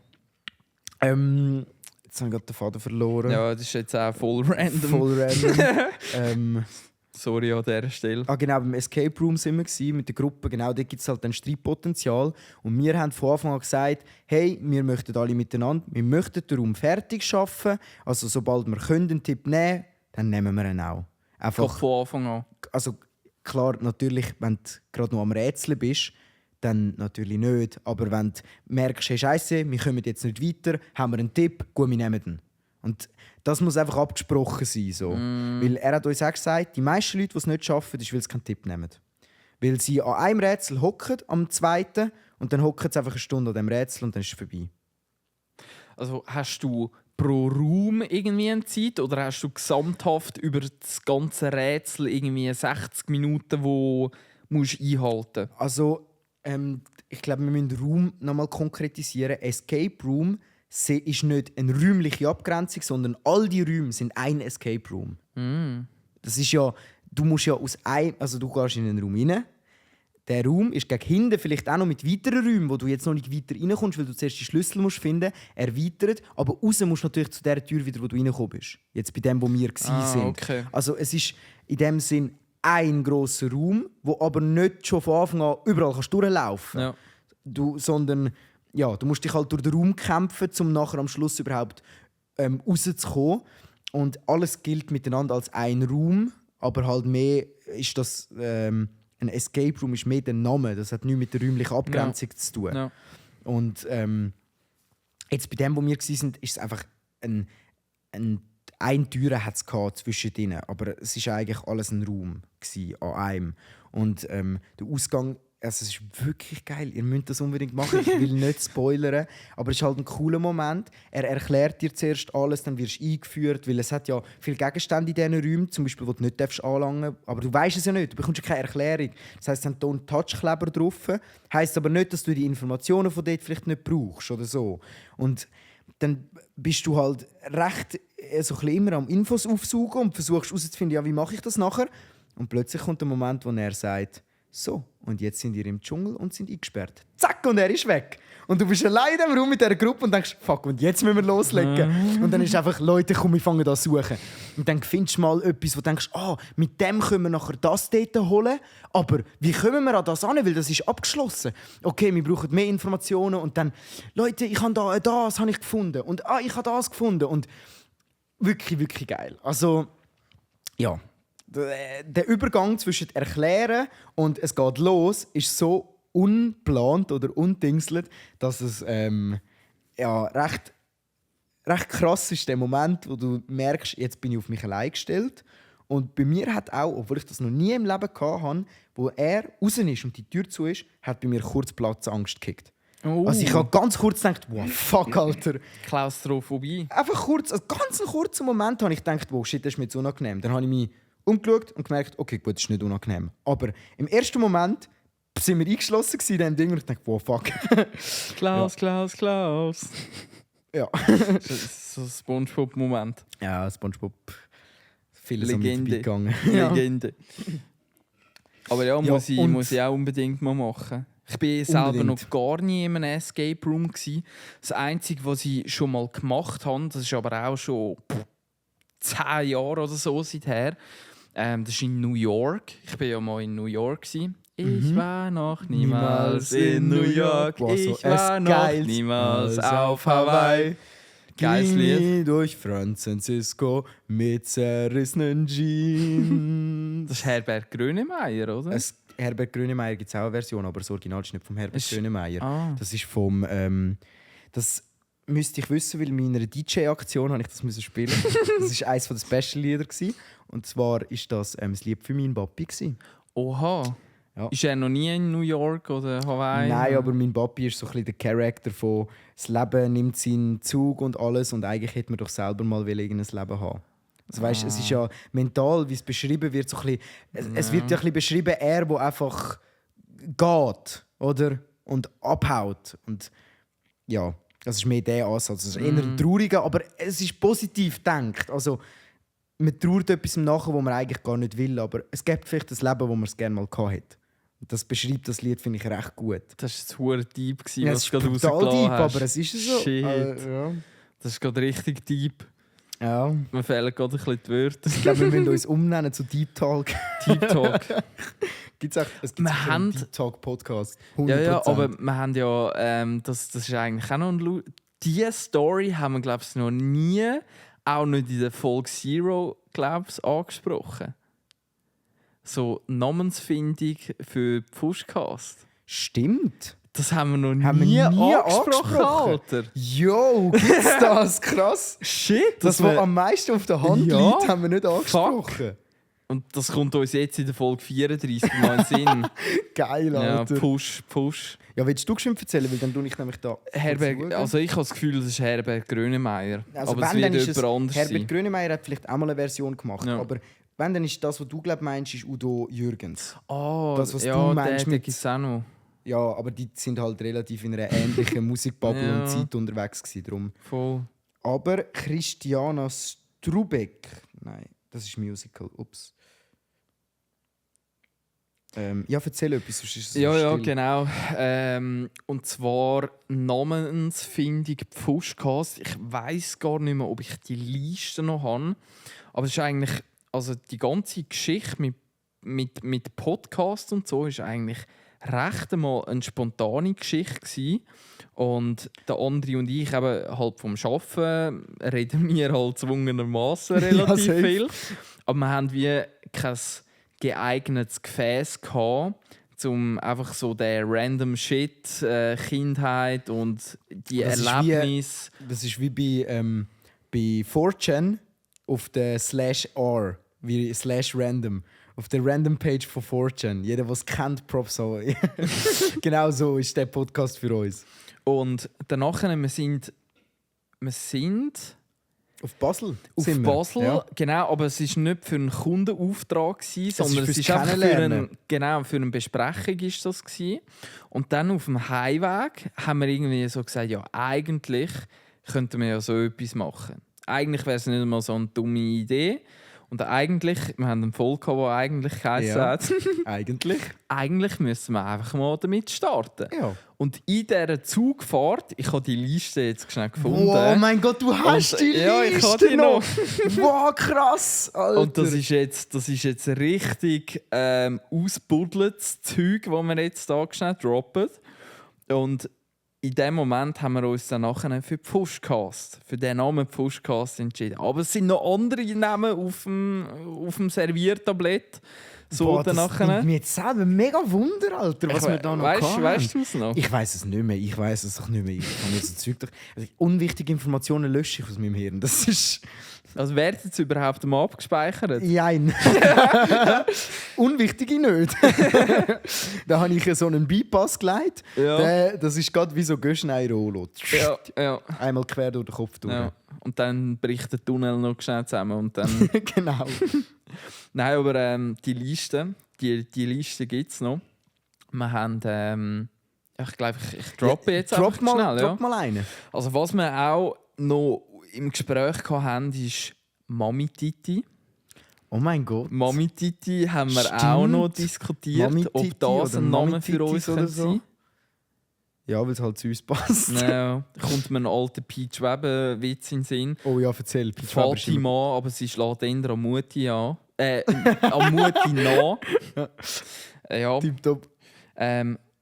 Jetzt habe ich gerade den Faden verloren. Ja, das ist jetzt auch voll random. Voll random. Sorry an dieser Stelle. Genau, beim Escape Room sind wir mit der Gruppe. Genau, da gibt es halt ein Streitpotenzial. Und wir haben von Anfang an gesagt, hey, wir möchten alle miteinander, wir möchten den Raum fertig schaffen. Also sobald wir einen Tipp nehmen können, dann nehmen wir ihn auch. Einfach, von Anfang an. Also klar, natürlich, wenn du gerade noch am Rätseln bist, dann natürlich nicht. Aber wenn du merkst, hey Scheiße, wir kommen jetzt nicht weiter, haben wir einen Tipp, gut, wir nehmen den. Und das muss einfach abgesprochen sein. So. Weil er hat uns auch gesagt, die meisten Leute, die es nicht schaffen, ist, weil sie keinen Tipp nehmen. Weil sie an einem Rätsel hocken, am zweiten, und dann hocken sie einfach eine Stunde an diesem Rätsel und dann ist es vorbei. Also hast du pro Raum irgendwie eine Zeit oder hast du gesamthaft über das ganze Rätsel irgendwie 60 Minuten, wo musst einhalten? Also, ich glaube, wir müssen den Raum nochmal konkretisieren. Escape Room ist nicht eine räumliche Abgrenzung, sondern all die Räume sind ein Escape Room. Das ist ja, du musst ja aus einem, also du gehst in einen Raum rein. Der Raum ist gegen hinten vielleicht auch noch mit weiteren Räumen, wo du jetzt noch nicht weiter reinkommst, weil du zuerst die Schlüssel musst finden, erweitert. Aber raus musst du natürlich zu der Tür wieder, wo du reingekommen bist. Jetzt bei dem, wo wir sind. Okay. Also es ist in dem Sinn ein grosser Raum, wo aber nicht schon von Anfang an überall kannst durchlaufen Ja. sondern ja, du musst dich halt durch den Raum kämpfen, um nachher am Schluss überhaupt rauszukommen. Und alles gilt miteinander als ein Raum, aber halt mehr ist das... ein Escape Room ist mehr der Name, das hat nichts mit der räumlichen Abgrenzung zu tun. Ja. Und jetzt bei dem, wo wir waren, ist es einfach eine Tür hat's zwischen denen, aber es war eigentlich alles ein Raum an einem. Und der Ausgang, also es ist wirklich geil, ihr müsst das unbedingt machen, ich will nicht spoilern, aber es ist halt ein cooler Moment. Er erklärt dir zuerst alles, dann wirst du eingeführt, weil es hat ja viele Gegenstände in diesen Räumen, zum Beispiel, die du nicht anlangen darfst, aber du weißt es ja nicht, du bekommst ja keine Erklärung. Das heisst, es sind hier Touchkleber drauf, heisst aber nicht, dass du die Informationen von dort vielleicht nicht brauchst oder so. Und dann bist du halt recht so ein bisschen immer am Infos aufsaugen und versuchst herauszufinden, ja, wie mache ich das nachher? Und plötzlich kommt der Moment, wo er sagt, so, und jetzt sind ihr im Dschungel und sind eingesperrt. Zack, und er ist weg. Und du bist allein im Raum mit dieser Gruppe und denkst, fuck, und jetzt müssen wir loslegen. Und dann ist einfach, Leute, komm, wir fangen an zu suchen. Und dann findest du mal etwas, wo du denkst, mit dem können wir nachher das dort holen. Aber wie kommen wir an das an? Weil das ist abgeschlossen. Okay, wir brauchen mehr Informationen. Und dann, Leute, ich habe das habe ich gefunden. Und ich habe das gefunden. Und wirklich, wirklich geil. Also, ja. Der Übergang zwischen Erklären und es geht los ist so unplant oder undingselt, dass es recht krass ist, der Moment, wo du merkst, jetzt bin ich auf mich allein gestellt. Und bei mir hat auch, obwohl ich das noch nie im Leben hatte, wo er raus ist und die Tür zu ist, hat bei mir kurz Platzangst gekickt. Also ich habe ganz kurz gedacht, wow, fuck, Alter. Klaustrophobie. Einfach kurz, also ganz einen kurzen Moment habe ich gedacht, wow, shit, das ist mir jetzt unangenehm. Dann habe ich mich umgeschaut und gemerkt, okay, gut, das ist nicht unangenehm. Aber im ersten Moment sind wir eingeschlossen in diesem Ding und ich dachte, wow, fuck. Klaus. Ja. So ein Spongebob-Moment. Ja, Spongebob. Vieles Legende. gegangen. Legende. Aber ja, muss ich auch unbedingt mal machen. Ich war selber noch gar nie in einem Escape Room. Das Einzige, was ich schon mal gemacht habe, das ist aber auch schon 10 Jahre oder so seither. Das ist in New York. Ich war ja mal in New York. Ich war noch niemals in New York. Ich war noch niemals auf Hawaii. Geiles Lied. Durch San Francisco mit zerrissenen Jeans. Das ist Herbert Grönemeyer, oder? Herbert Grönemeyer gibt es auch eine Version, aber das Original ist nicht vom Herbert Grönemeyer. Das ist vom... das müsste ich wissen, weil in meiner DJ-Aktion habe ich das müssen spielen. Das war eines der Special-Lieder. Und zwar war das das Lied für meinen Papi. Oha. Ja. Ist er noch nie in New York oder Hawaii? Nein, aber mein Papi ist so ein bisschen der Charakter von «Das Leben nimmt seinen Zug und alles» und eigentlich hätte man doch selber mal irgendein Leben haben. Also, weißt, es ist ja mental, wie es beschrieben wird, so ein bisschen, es wird ja ein bisschen beschrieben, er, der einfach geht, oder? Und abhaut. Und ja, das ist mehr der Ansatz. Es ist eher ein trauriger, aber es ist positiv gedacht. Also, man trauert etwas nachher, was man eigentlich gar nicht will, aber es gibt vielleicht ein Leben, wo man es gerne mal gehabt hat. Das beschreibt das Lied, finde ich, recht gut. Das war ein Deep, Ja, was es du ist gerade brutal deep, rausgelassen hast. aber es ist so. Shit. Ja. Das ist gerade richtig deep. Ja. Mir fehlen gerade ein bisschen die Wörter. Ich glaube, wir müssen uns umnennen zu Deep Talk. Deep Talk. Es gibt einen Deep Talk Podcast. 100%. Ja, aber wir haben ja, das ist eigentlich auch noch ein diese Story haben wir, glaube ich, noch nie, auch nicht in der Folge Zero, glaube ich, angesprochen. So Namensfindung für Pfuschcast. Stimmt. Das haben wir noch Haben nie wir nie angesprochen, Alter. Jo, gibt's das? Krass. Shit. Das, was am meisten auf der Hand Ja, liegt, haben wir nicht angesprochen. Und das kommt uns jetzt in der Folge 34 mal in den Sinn. Geil, Ja, Alter. Push. Ja, willst du geschwind erzählen? Weil dann tue ich nämlich da. Herbert, also ich habe das Gefühl, das ist Herbert Grönemeyer. Also aber es wenn, wird dann ist jemand anders Herbert sein. Grönemeyer hat vielleicht auch mal eine Version gemacht. Ja. Aber wenn, dann ist das, was du glaub, meinst, ist Udo Jürgens. Das, was ja, du meinst der mit- gibt es auch noch. Ja, aber die sind halt relativ in einer ähnlichen Musikbubble Ja. und Zeit unterwegs gewesen, drum. Voll. Aber Christiana Strubeck, nein, das ist Musical, ups. Ja, erzähl etwas, sonst ist es so Ja, still. genau. Und zwar Namensfindung Pfuschcast. Ich weiß gar nicht mehr, ob ich die Liste noch habe. Aber es ist eigentlich, also die ganze Geschichte mit Podcast und so ist eigentlich recht einmal eine spontane Geschichte gewesen. Und der André und ich eben halt vom Arbeiten reden wir halt zwungenermassen relativ safe. viel. Aber wir haben wie kein geeignetes Gefäß gehabt, um einfach so der random Shit, Kindheit und die Das ist Erlebnisse. Das ist wie bei 4chan auf der /r, wie /random. Auf der Random-Page von 4chan. Jeder, der es kennt, Props an. Genau so ist der Podcast für uns. Und danach, wir sind Auf Basel auf sind wir. Basel, Ja. genau, aber es war nicht für einen Kundenauftrag, sondern ist es fürs ist einfach Kennenlernen. für eine Besprechung. Ist das gewesen. Und dann auf dem Heimweg haben wir irgendwie so gesagt, ja, eigentlich könnten wir ja so etwas machen. Eigentlich wäre es nicht mal so eine dumme Idee. Und eigentlich, wir haben einen Folge gehabt, der eigentlich geheißen Ja. hat, Eigentlich. müssen wir einfach mal damit starten. Ja. Und in dieser Zugfahrt, ich habe die Liste jetzt schnell gefunden. Oh mein Gott, du hast Und- die ja, ich Liste habe die noch. Wow, krass, Alter. Und das ist jetzt richtig ausbuddeltes Zeug, das wir jetzt da schnell droppen. Und in dem Moment haben wir uns dann nachher für Pfuschcast, für den Namen Pfuschcast entschieden. Aber es sind noch andere Namen auf dem Serviertablett. So Boah, das danach. nimmt mich jetzt selber mega Wunder, Alter, was wir da noch hatten. Weißt du es noch? Ich weiß es nicht mehr. Ich weiß es doch nicht mehr. Ich kann mir so Zeug doch. Also unwichtige Informationen lösche ich aus meinem Hirn. Das ist. Also werden jetzt überhaupt mal abgespeichert? Jein. Unwichtige nicht. Da habe ich so einen Bypass gelegt. Ja. Das ist gerade wie so Göschnei-Rolo. Ja. Einmal quer durch den Kopf durch. Ja. Und dann bricht der Tunnel noch schnell zusammen. Und dann Genau. Nein, aber die Liste gibt es noch. Wir haben, ich glaube, ich droppe jetzt einfach schnell. Drop mal einen. Also was wir auch noch im Gespräch hatten, ist Mami Titi. Oh mein Gott. Mami Titi haben wir Stimmt. auch noch diskutiert, Mami ob Titi das oder ein Name Mami für uns Titis oder könnte so. sein. Ja, weil es halt zu uns passt. Ja, kommt mir ein alter Peach Weber-Witz in den Sinn. Oh ja, erzähl. Peach Weber ist immer- Fatima, aber sie schlägt eher an Mutti an. An Mutti nach. Ja. Tipptopp.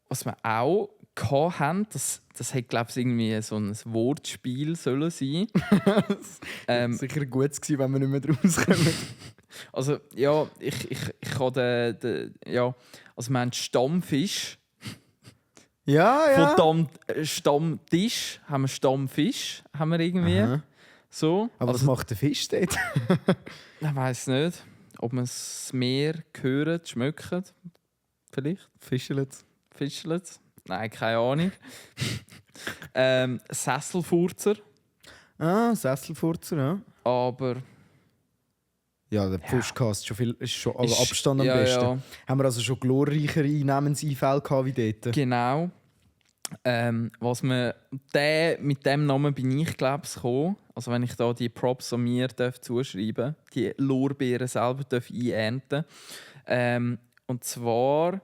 Was wir auch hatten, das hätte, glaube ich, irgendwie so ein Wortspiel sollen sein. Sicher gut gewesen, wenn wir nicht mehr rauskommen. Also, ja, ich habe ja, also wir haben Stammfisch. Ja. Von Stammtisch haben wir Stammfisch, haben wir irgendwie. Aha. So. Aber was macht der Fisch dort? Ich weiß nicht, ob man das Meer hört, schmeckt. Vielleicht. Fischelt's? Nein, keine Ahnung. Sesselfurzer. Sesselfurzer, ja. Aber Ja, der Pushcast ist schon aller Abstand am ja, besten. Ja. Haben wir also schon glorreichere Namenseinfälle gehabt wie dort? Genau. Was man, mit dem Namen bin ich, glaube ich, gekommen. Also wenn ich da die Props an mir zuschreiben darf, die Lorbeeren selber einernten. Und zwar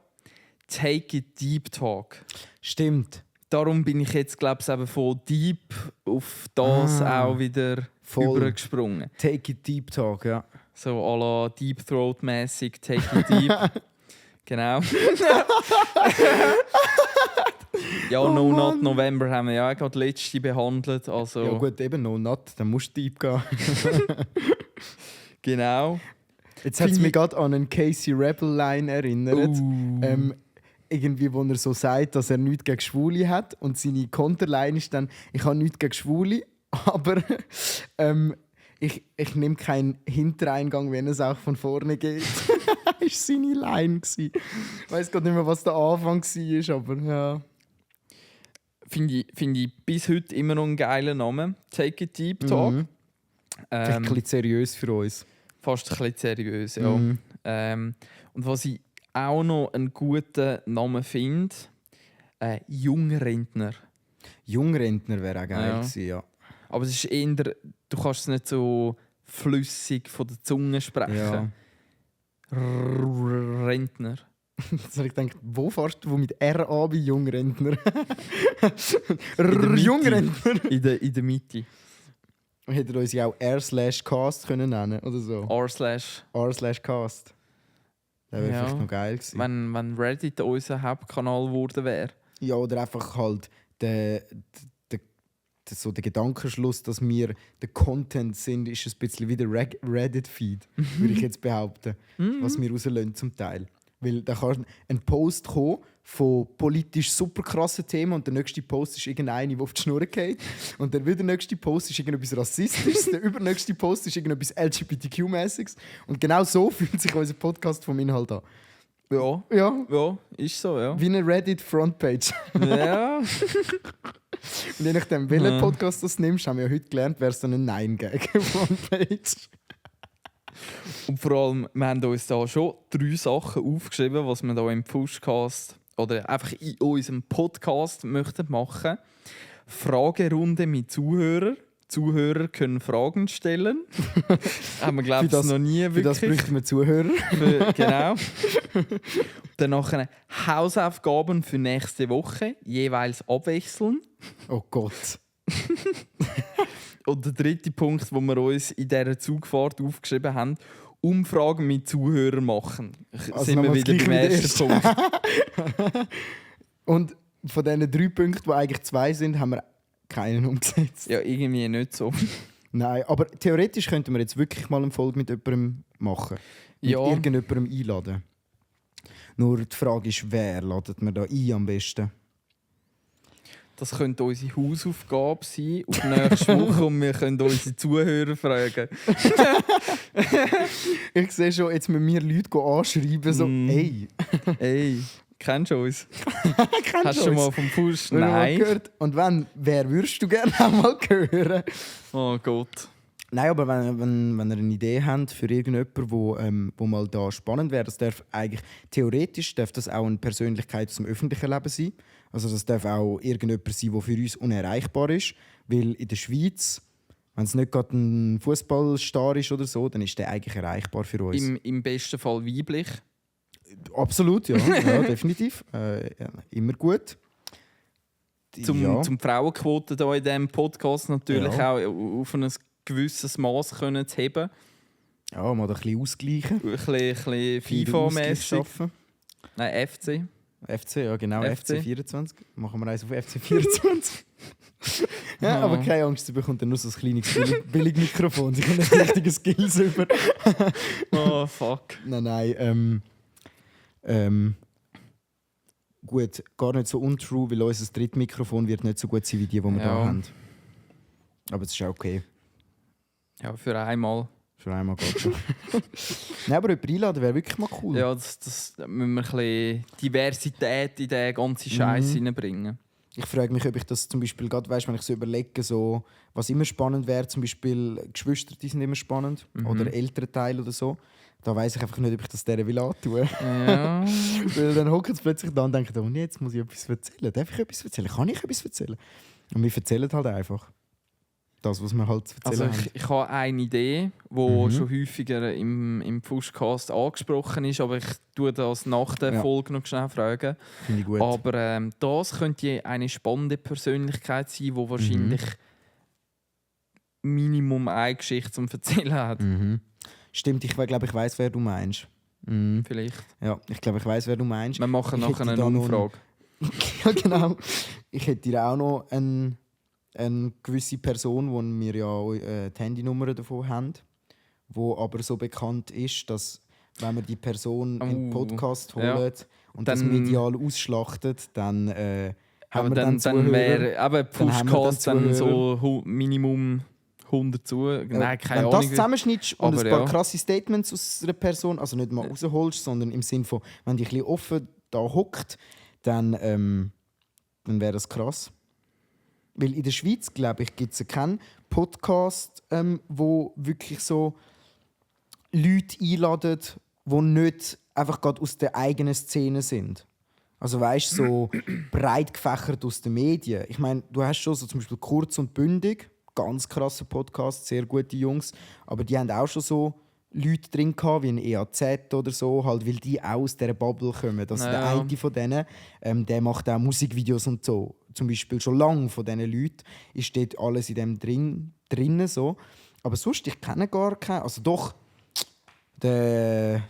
Take It Deep Talk. Stimmt. Darum bin ich jetzt, glaube ich, eben von Deep auf das auch wieder übergesprungen. Take It Deep Talk, ja. So à la Deep Throat-mäßig, Take It Deep. Genau. Ja, No Not November haben wir ja gerade letzte behandelt. Also. Ja gut, eben No Not, dann musst du deep gehen. Genau. Jetzt hat es mich gerade an einen Casey Rebel-Line erinnert. Irgendwie, wo er so sagt, dass er nichts gegen Schwule hat. Und seine Konterline ist dann, ich habe nichts gegen Schwule, aber ich nehme keinen Hintereingang, wenn es auch von vorne geht. Das war seine Line. Ich weiß gar nicht mehr, was der Anfang war, aber ja. Finde ich bis heute immer noch einen geilen Namen. Take It Deep Talk. Vielleicht ein bisschen seriös für uns. Fast ein bisschen seriös, ja. Und was ich auch noch einen guten Namen finde, Jungrentner. Jungrentner wäre auch geil gewesen, ja. Aber es ist eher, du kannst es nicht so flüssig von der Zunge sprechen. Ja. Rentner. Also ich denke, wo fährst du mit R an bei Jungrentner? Jungrentner? In der Mitte. Hätten wir uns ja auch R/Cast können nennen oder so. R/Cast. Das wäre vielleicht noch geil gewesen. Wenn Reddit unser Hauptkanal geworden wäre. Ja, oder einfach halt der Gedankenschluss, dass wir der Content sind, ist ein bisschen wie der Reddit-Feed, würde ich jetzt behaupten, was wir rauslösen zum Teil. Weil da kann ein Post kommen von politisch super krassen Themen und der nächste Post ist irgendeine, die auf die Schnur geht. Und dann wieder der nächste Post ist irgendetwas Rassistisches, der übernächste Post ist irgendetwas LGBTQ-mäßiges. Und genau so fühlt sich unser Podcast vom Inhalt an. Ja. Ja. Ja, ist so, ja. Wie eine Reddit-Frontpage. Ja. Und je nachdem, welchen Podcast du nimmst, haben wir ja heute gelernt, wäre es dann ein Nein-Gag-Frontpage. Und vor allem, wir haben uns da schon 3 Sachen aufgeschrieben, was wir hier im Pushcast oder einfach in unserem Podcast möchten machen. Fragerunde mit Zuhörern. Zuhörer können Fragen stellen. Haben wir, glaube ich, noch nie wirklich. Für das bräuchten wir Zuhörer. Genau. Dann nachher Hausaufgaben für nächste Woche, jeweils abwechseln. Oh Gott. Und der dritte Punkt, den wir uns in dieser Zugfahrt aufgeschrieben haben, Umfragen mit Zuhörern machen. Also sind wir wieder beim ersten Punkt. Und von diesen 3 Punkten, die eigentlich 2 sind, haben wir keinen umgesetzt. Ja, irgendwie nicht so. Nein, aber theoretisch könnten wir jetzt wirklich mal eine Folge mit jemandem machen. Mit irgendjemandem einladen. Nur die Frage ist, wer ladet wir da ein am besten? Das könnte unsere Hausaufgabe sein auf nächste Woche und wir können unsere Zuhörer fragen. Ich sehe schon, jetzt müssen wir Leute anschreiben, so «Ey!» «Ey, kennst du uns?» Hast du schon mal vom Push? Nein. Gehört? Und wenn, wer würdest du gerne einmal hören? Oh Gott. Nein, aber wenn ihr eine Idee habt für irgendjemanden, wo mal da spannend wäre, das darf eigentlich theoretisch darf das auch eine Persönlichkeit aus dem öffentlichen Leben sein. Also das darf auch irgendjemand sein, der für uns unerreichbar ist. Weil in der Schweiz, wenn es nicht gerade ein Fußballstar ist oder so, dann ist der eigentlich erreichbar für uns. Im besten Fall weiblich. Absolut, ja, ja definitiv. Immer gut. Zum Frauenquote hier in diesem Podcast natürlich auch auf ein gewisses Maß können zu heben. Ja, mal ein bisschen ausgleichen. Ein bisschen FIFA-mäßig. Nein, FC. FC, ja genau, FC 24. Machen wir eins auf FC 24. Ja, aber keine Angst, sie bekommt dann nur so ein kleines Billigmikrofon. Sie können nicht richtige Skills über. Oh, fuck. Nein. Gut, gar nicht so untrue, weil unser Drittmikrofon wird nicht so gut sein wie die wir da haben. Aber es ist auch okay. Ja, für einmal. Für einmal geht schon. Nein, aber jemand einladen wäre wirklich mal cool. Ja, das müssen wir ein bisschen Diversität in den ganzen Scheiß reinbringen. Ich frage mich, ob ich das zum Beispiel gerade weiss, wenn ich so überlege, so, was immer spannend wäre, zum Beispiel Geschwister, die sind immer spannend, oder ältere Teile oder so. Da weiss ich einfach nicht, ob ich das denen will antun. Ja. Weil dann hocken sie plötzlich da und denken, oh, jetzt muss ich etwas erzählen. Darf ich etwas erzählen? Kann ich etwas erzählen? Und wir erzählen halt einfach. Das, was wir halt zu Also erzählen haben. ich habe eine Idee, die schon häufiger im Fuschcast angesprochen ist, aber ich tue das nach der Folge noch schnell fragen. Finde ich gut. Aber das könnte eine spannende Persönlichkeit sein, die wahrscheinlich Minimum eine Geschichte zum Erzählen hat. Stimmt, ich glaube, ich weiss, wer du meinst. Vielleicht. Ja, ich glaube, ich weiss, wer du meinst. Wir machen Ich nachher hätte eine da noch Umfrage. Ja, genau. Ich hätte dir auch noch eine gewisse Person, wo wir ja die Handynummer davon haben, wo aber so bekannt ist, dass wenn wir die Person in den Podcast holen und das Dann- medial ausschlachtet, dann haben Aber wir dann Zuhörer. wäre eben Dann haben wir Fuschcast dann dann so Minimum 100 zu. Nein, keine Wenn Ahnung. du das zusammenschnittst und Aber ein paar ja. krasse Statements aus einer Person, also nicht mal rausholst, sondern im Sinne von, wenn die ein bisschen offen da hockt, dann wäre das krass. Weil in der Schweiz, glaube ich, gibt es keinen Podcast, wo wirklich so Leute einladen, die nicht einfach gerade aus der eigenen Szene sind. Also weißt du, so breit gefächert aus den Medien. Ich meine, du hast schon so zum Beispiel Kurz und Bündig, ganz krasser Podcast, sehr gute Jungs, aber die haben auch schon so Leute drin gehabt, wie ein EAZ oder so, halt, weil die auch aus dieser Bubble kommen. Also der eine von denen, der macht auch Musikvideos und so. Zum Beispiel schon lange von diesen Leuten ist dort alles in dem drinnen so. Aber sonst, ich kenne gar keinen. Also doch, der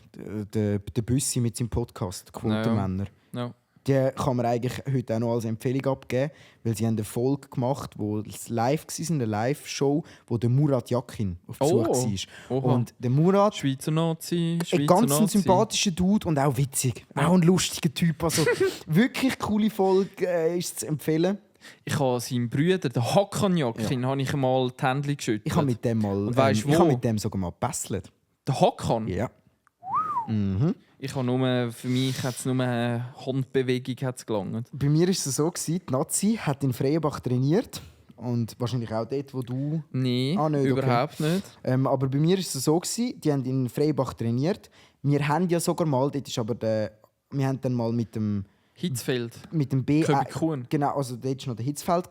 Büssi mit seinem Podcast, Quotenmänner. Ja. Die kann man eigentlich heute auch noch als Empfehlung abgeben, weil sie haben eine Folge gemacht, wo es live war, eine Live-Show, wo der Murat Yakin auf Besuch war. Oha. Und der Murat, Schweizer Nazi, ein Schweizer ganz Nazi. sympathischer Dude und auch witzig. Auch ein lustiger Typ. Also wirklich coole Folge ist zu empfehlen. Ich habe seinen Bruder, den Hakan Yakin, habe ich mal die Hände geschüttelt. Ich habe mit dem mal, Und weisst ich wo? habe mit dem sogar mal gebastelt. Der Hakan? Ja. Ich habe nur, für mich hat es nur eine Handbewegung gelangt. Bei mir war es so, die Nazi hat in Freienbach trainiert. Und wahrscheinlich auch dort, wo du... Nein, nicht, überhaupt nicht. Aber bei mir war es so, die haben in Freienbach trainiert. Wir haben ja sogar mal, dort ist aber wir haben dann mal mit dem Hitzfeld. B1... Köbikuhn. Genau, also dort war noch der Hitzfeld.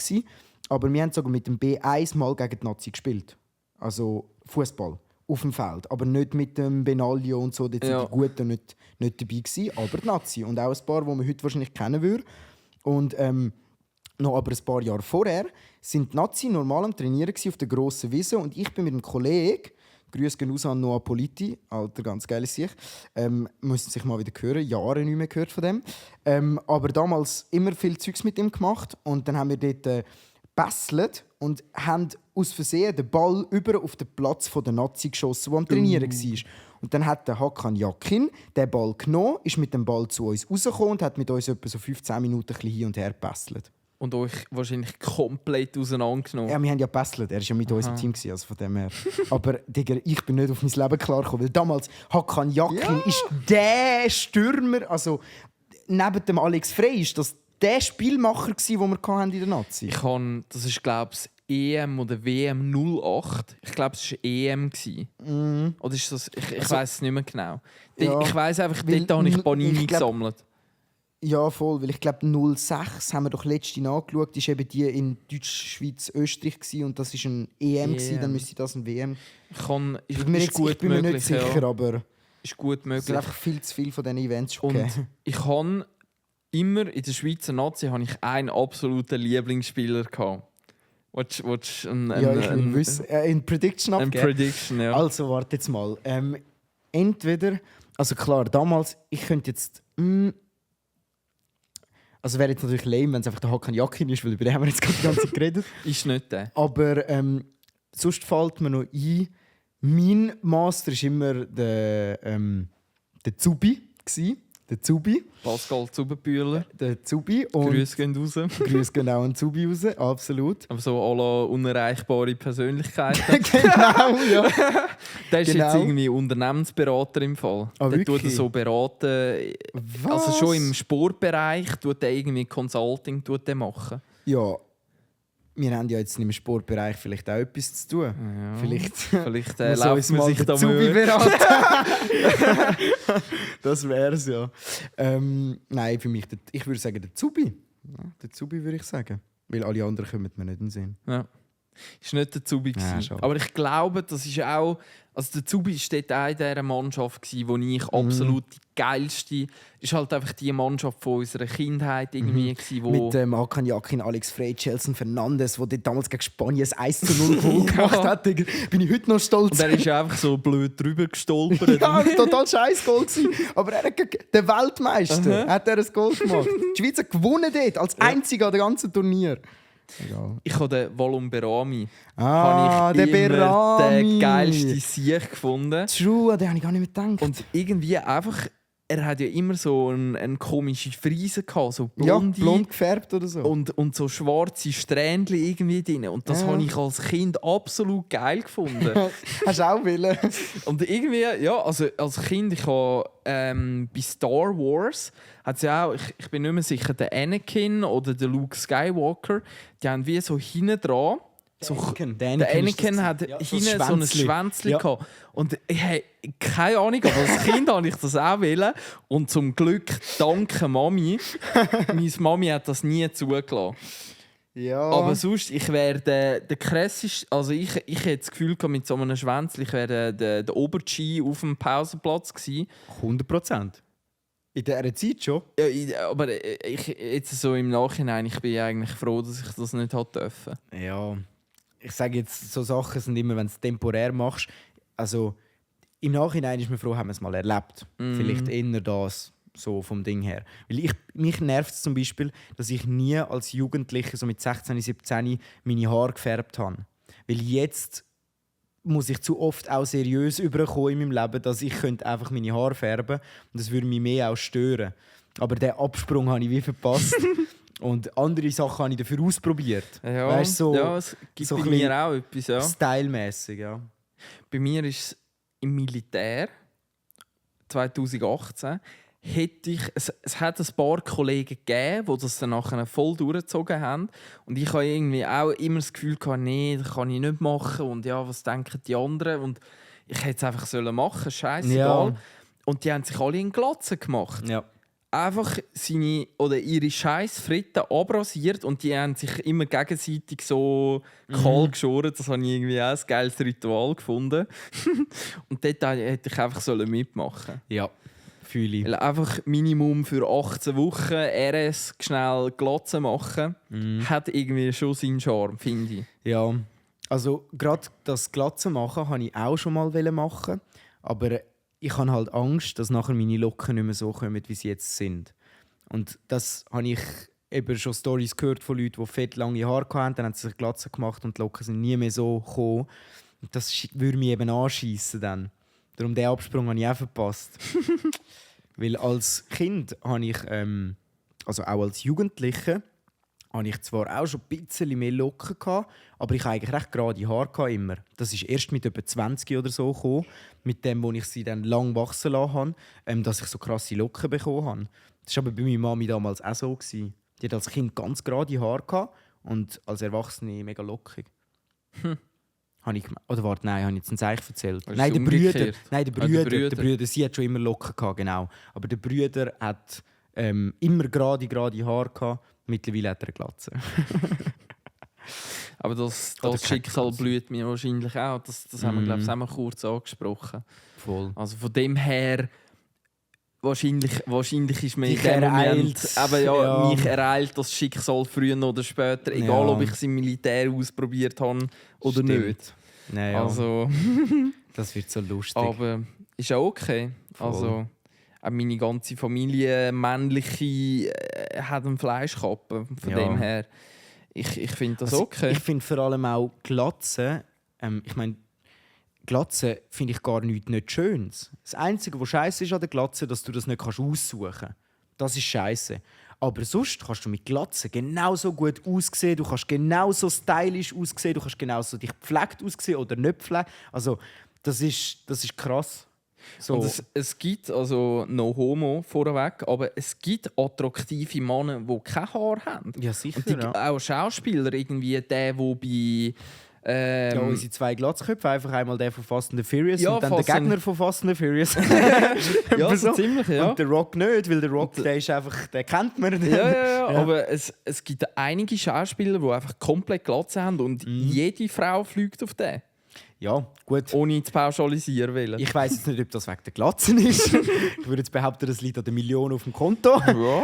Aber wir haben sogar mit dem B1 mal gegen die Nazi gespielt. Also Fußball auf dem Feld. Aber nicht mit dem Benaglio und so. Dort sind die Guten nicht dabei gewesen, aber die Nazi. Und auch ein paar, die man heute wahrscheinlich kennen würde. Und noch aber ein paar Jahre vorher sind die Nazi normal am Trainieren auf der grossen Wiese. Und ich bin mit einem Kollegen, Grüße gehen raus an Noah Politi, alter, ganz geiles Sicht. Müssen sich mal wieder hören, Jahre nicht mehr gehört von dem. Aber damals immer viel Zeugs mit ihm gemacht. Und dann haben wir dort gebesselt und haben aus Versehen den Ball über auf den Platz der Nazi geschossen, der am Trainieren war. Und dann hat der Hakan Yakin den Ball genommen, ist mit dem Ball zu uns rausgekommen und hat mit uns etwa so 15 Minuten ein bisschen hin und her gebesselt. Und euch wahrscheinlich komplett auseinandergenommen. Ja, wir haben ja gebesselt. Er war ja mit uns im Team, also von dem her. Aber Digga, ich bin nicht auf mein Leben klargekommen, weil damals Hakan Yakin ist der Stürmer, also neben dem Alex Frey ist das der Spielmacher gsi, den wir in der Nazi hatten. Das ist, glaube ich, EM oder WM 08. Ich glaube, es war EM. Oder ist das? Ich weiß es nicht mehr genau. Ja, ich weiß einfach, dort habe ich Panini gesammelt. Ja, voll. Weil ich glaube, 06 haben wir doch letzte nachgeschaut. Das war eben die in Deutschschweiz, Österreich gewesen, und das war ein EM. Dann müsste das ein WM. Ich bin mir nicht sicher, aber ist gut möglich. es sind einfach viel zu viele von diesen Events schon gegeben. Ich habe immer in der Schweizer Nazi habe ich einen absoluten Lieblingsspieler gehabt. Willst du in Prediction abgeben? Ein Prediction, ja. Also, warte jetzt mal. Entweder, also klar, damals, ich könnte jetzt... also wäre jetzt natürlich lame, wenn es einfach der Hakan Yakin ist, weil über den haben wir jetzt gerade die ganze Zeit geredet. Ist nicht der. Aber sonst fällt mir noch ein, mein Master war immer der Zubi. der Zubi. Pascal Zubenbühler. Der Zubi. Und Grüße gehen raus. Grüße genau an Zubi raus, absolut. Aber so alle unerreichbare Persönlichkeiten. Genau, ja. Der ist Genau. jetzt irgendwie Unternehmensberater im Fall. Ah, Der tut wirklich? so beraten. Was? Also schon im Sportbereich tut er irgendwie Consulting machen. Ja, wir haben ja jetzt im Sportbereich vielleicht auch etwas zu tun. Ja. Vielleicht Vielleicht muss läuft uns man mal sich der da Zubi mal. beraten. Das wär's ja. Nein, für mich, ich würde sagen, der Zubi. Ja, der Zubi würde ich sagen. Weil alle anderen kommen mir nicht in den Sinn. Ja. Ist nicht der Zubi. Ja, schade. Aber ich glaube, das ist auch. Also der Zubi war dort auch in dieser Mannschaft, wo ich absolut die geilste. Ist halt einfach die Mannschaft von unserer Kindheit irgendwie. Wo Mit Hakan Yakin, Alex Frey, Gelson Fernandes, der damals gegen Spanien ein 1:0 Goal gemacht hat. Bin ich heute noch stolz. Und er ist einfach so blöd drüber gestolpert. Ja, total scheiß Goal gewesen. Aber er hat gegen den Weltmeister hat er ein Goal gemacht. Die Schweiz hat gewonnen dort, als einziger an dem ganzen Turnier. Egal. Ich habe den Volum Berami. Ah, der Berami. Den geilsten Sieg gefunden. True, den habe ich gar nicht mehr gedacht. Und irgendwie einfach, er hat ja immer so eine komische Frise gehabt, so ja, blonde blond gefärbt oder so. und so schwarze Strähnchen irgendwie drin. Und das habe ich als Kind absolut geil gefunden. Hast du auch wollen? Und irgendwie, ja, also als Kind, ich habe bei Star Wars, hat's ja auch, ich bin nicht mehr sicher, der Anakin oder der Luke Skywalker, die haben wie so hinten dran. So, der Anakin hat hinten so ein Schwänzchen gehabt. Und ich habe keine Ahnung, aber als Kind habe ich das auch wollen. Und zum Glück, danke Mami, meine Mami hat das nie zugelassen. Ja. Aber sonst, ich wäre der krasseste. Also ich hätte das Gefühl gehabt, mit so einem Schwänzchen, ich wäre der Oberg auf dem Pausenplatz gewesen. 100%. In dieser Zeit schon? Ja, aber jetzt so im Nachhinein, ich bin eigentlich froh, dass ich das nicht durfte. Ja. Ich sage jetzt, so Sachen sind immer, wenn du es temporär machst. Also im Nachhinein ist man froh, haben wir es mal erlebt. Vielleicht eher das, so vom Ding her. Weil mich nervt es zum Beispiel, dass ich nie als Jugendlicher, so mit 16, 17, meine Haare gefärbt habe. Weil jetzt muss ich zu oft auch seriös überkommen in meinem Leben, dass ich einfach meine Haare färben könnte. Und das würde mich mehr auch stören. Aber den Absprung habe ich wie verpasst. Und andere Sachen habe ich dafür ausprobiert. Ja, weißt, so, ja, es gibt so bei ein mir auch etwas. Ja. Stylmäßig, ja. Bei mir ist es im Militär 2018. Es hat ein paar Kollegen gegeben, die das dann nachher voll durchgezogen haben. Und ich habe irgendwie auch immer das Gefühl gehabt, nee, das kann ich nicht machen. Und ja, was denken die anderen? Und ich hätte es einfach machen, scheißegal. Ja. Und die haben sich alle in Glatzen gemacht. Ja. Einfach ihre scheiß Fritten abrasiert und die haben sich immer gegenseitig so kahl geschoren. Das habe ich irgendwie auch ein geiles Ritual gefunden. Und dort hätte ich einfach mitmachen. Ja, fühle ich. Weil einfach Minimum für 18 Wochen RS schnell Glatze machen, hat irgendwie schon seinen Charme, finde ich. Ja, also gerade das Glatze machen wollte ich auch schon mal machen, aber ich habe halt Angst, dass nachher meine Locken nicht mehr so kommen, wie sie jetzt sind. Und das habe ich eben schon Storys gehört von Leuten, die fett lange Haare hatten, dann haben sie sich Glatze gemacht und die Locken sind nie mehr so gekommen. Und das würde mich eben anschiessen dann. Darum den Absprung habe ich auch verpasst. Weil als Kind habe ich, also auch als Jugendliche, habe ich zwar auch schon ein bisschen mehr Locken gehabt, aber ich hatte eigentlich recht gerade Haare immer. Das ist erst mit etwa 20 oder so gekommen, mit dem, wo ich sie dann lang wachsen lassen habe, dass ich so krasse Locken bekommen habe. Das war aber bei meiner Mami damals auch so. Die hat als Kind ganz gerade Haare gehabt und als Erwachsene mega lockig. Oder warte, nein, habe ich jetzt ein Zeichen erzählt? Nein, der Brüder. Nein, der Brüder. Sie hat schon immer Locken gehabt, genau. Aber der Brüder hat immer gerade Haare gehabt. Mittlerweile hat er eine Glatze. Aber das Schicksal blüht mir wahrscheinlich auch. Das haben wir, glaube ich, auch mal kurz angesprochen. Voll. Also von dem her, wahrscheinlich ist mir Dich in dem ereilt. Moment, aber ja, mich ereilt das Schicksal früher oder später, egal ob ich es im Militär ausprobiert habe oder nicht. Naja. Also, das wird so lustig. aber ist auch okay. Voll. Also, auch meine ganze Familie, männliche, hat einen Fleischkappen. Von dem her, ich finde das okay. Ich finde vor allem auch Glatze, ich meine, Glatze finde ich gar nicht Schönes. Das Einzige, was scheiße ist an der Glatze, dass du das nicht aussuchen kannst. Das ist scheiße. Aber sonst kannst du mit Glatze genauso gut aussehen, du kannst genauso stylisch aussehen, du kannst genauso dich gepflegt aussehen oder nicht pflegen. Also, das ist krass. So. Und es gibt, also no homo vorweg, aber es gibt attraktive Männer, die kein Haar haben. Ja, sicher. Und auch Schauspieler, irgendwie der bei... ja, unsere 2 Glatzköpfe, einfach einmal der von Fast and the Furious Ja, und dann der Gegner von Fast and the Furious. Ja, so ziemlich, ja. Und der Rock nicht, weil der Rock, der ist einfach, den kennt man. Ja, aber es gibt einige Schauspieler, die einfach komplett Glatze haben und jede Frau fliegt auf den. Ja, gut. Ohne zu pauschalisieren wollen. Ich weiss jetzt nicht, ob das wegen der Glatzen ist. Ich würde jetzt behaupten, das liegt an der Million auf dem Konto. Ja.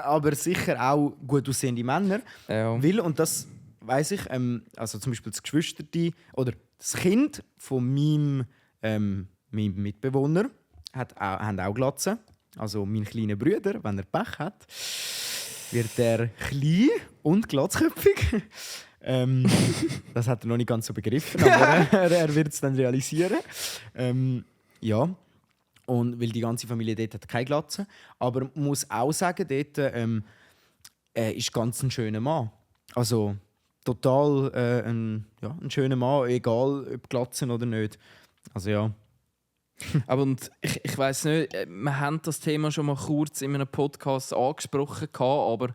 Aber sicher auch gut aussehende Männer. Ja. Weil, und das weiss ich, also zum Beispiel das Geschwisterte oder das Kind von meinem Mitbewohner haben auch Glatzen. Also mein kleiner Bruder, wenn er Pech hat, wird er klein und glatzköpfig. Das hat er noch nicht ganz so begriffen, aber er wird es dann realisieren. Ja, und weil die ganze Familie dort hat keine Glatze. Aber man muss auch sagen, dort ist ganz ein schöner Mann. Also total ein schöner Mann, egal ob Glatzen oder nicht. Also ja. Aber und ich weiss nicht, wir haben das Thema schon mal kurz in einem Podcast angesprochen, aber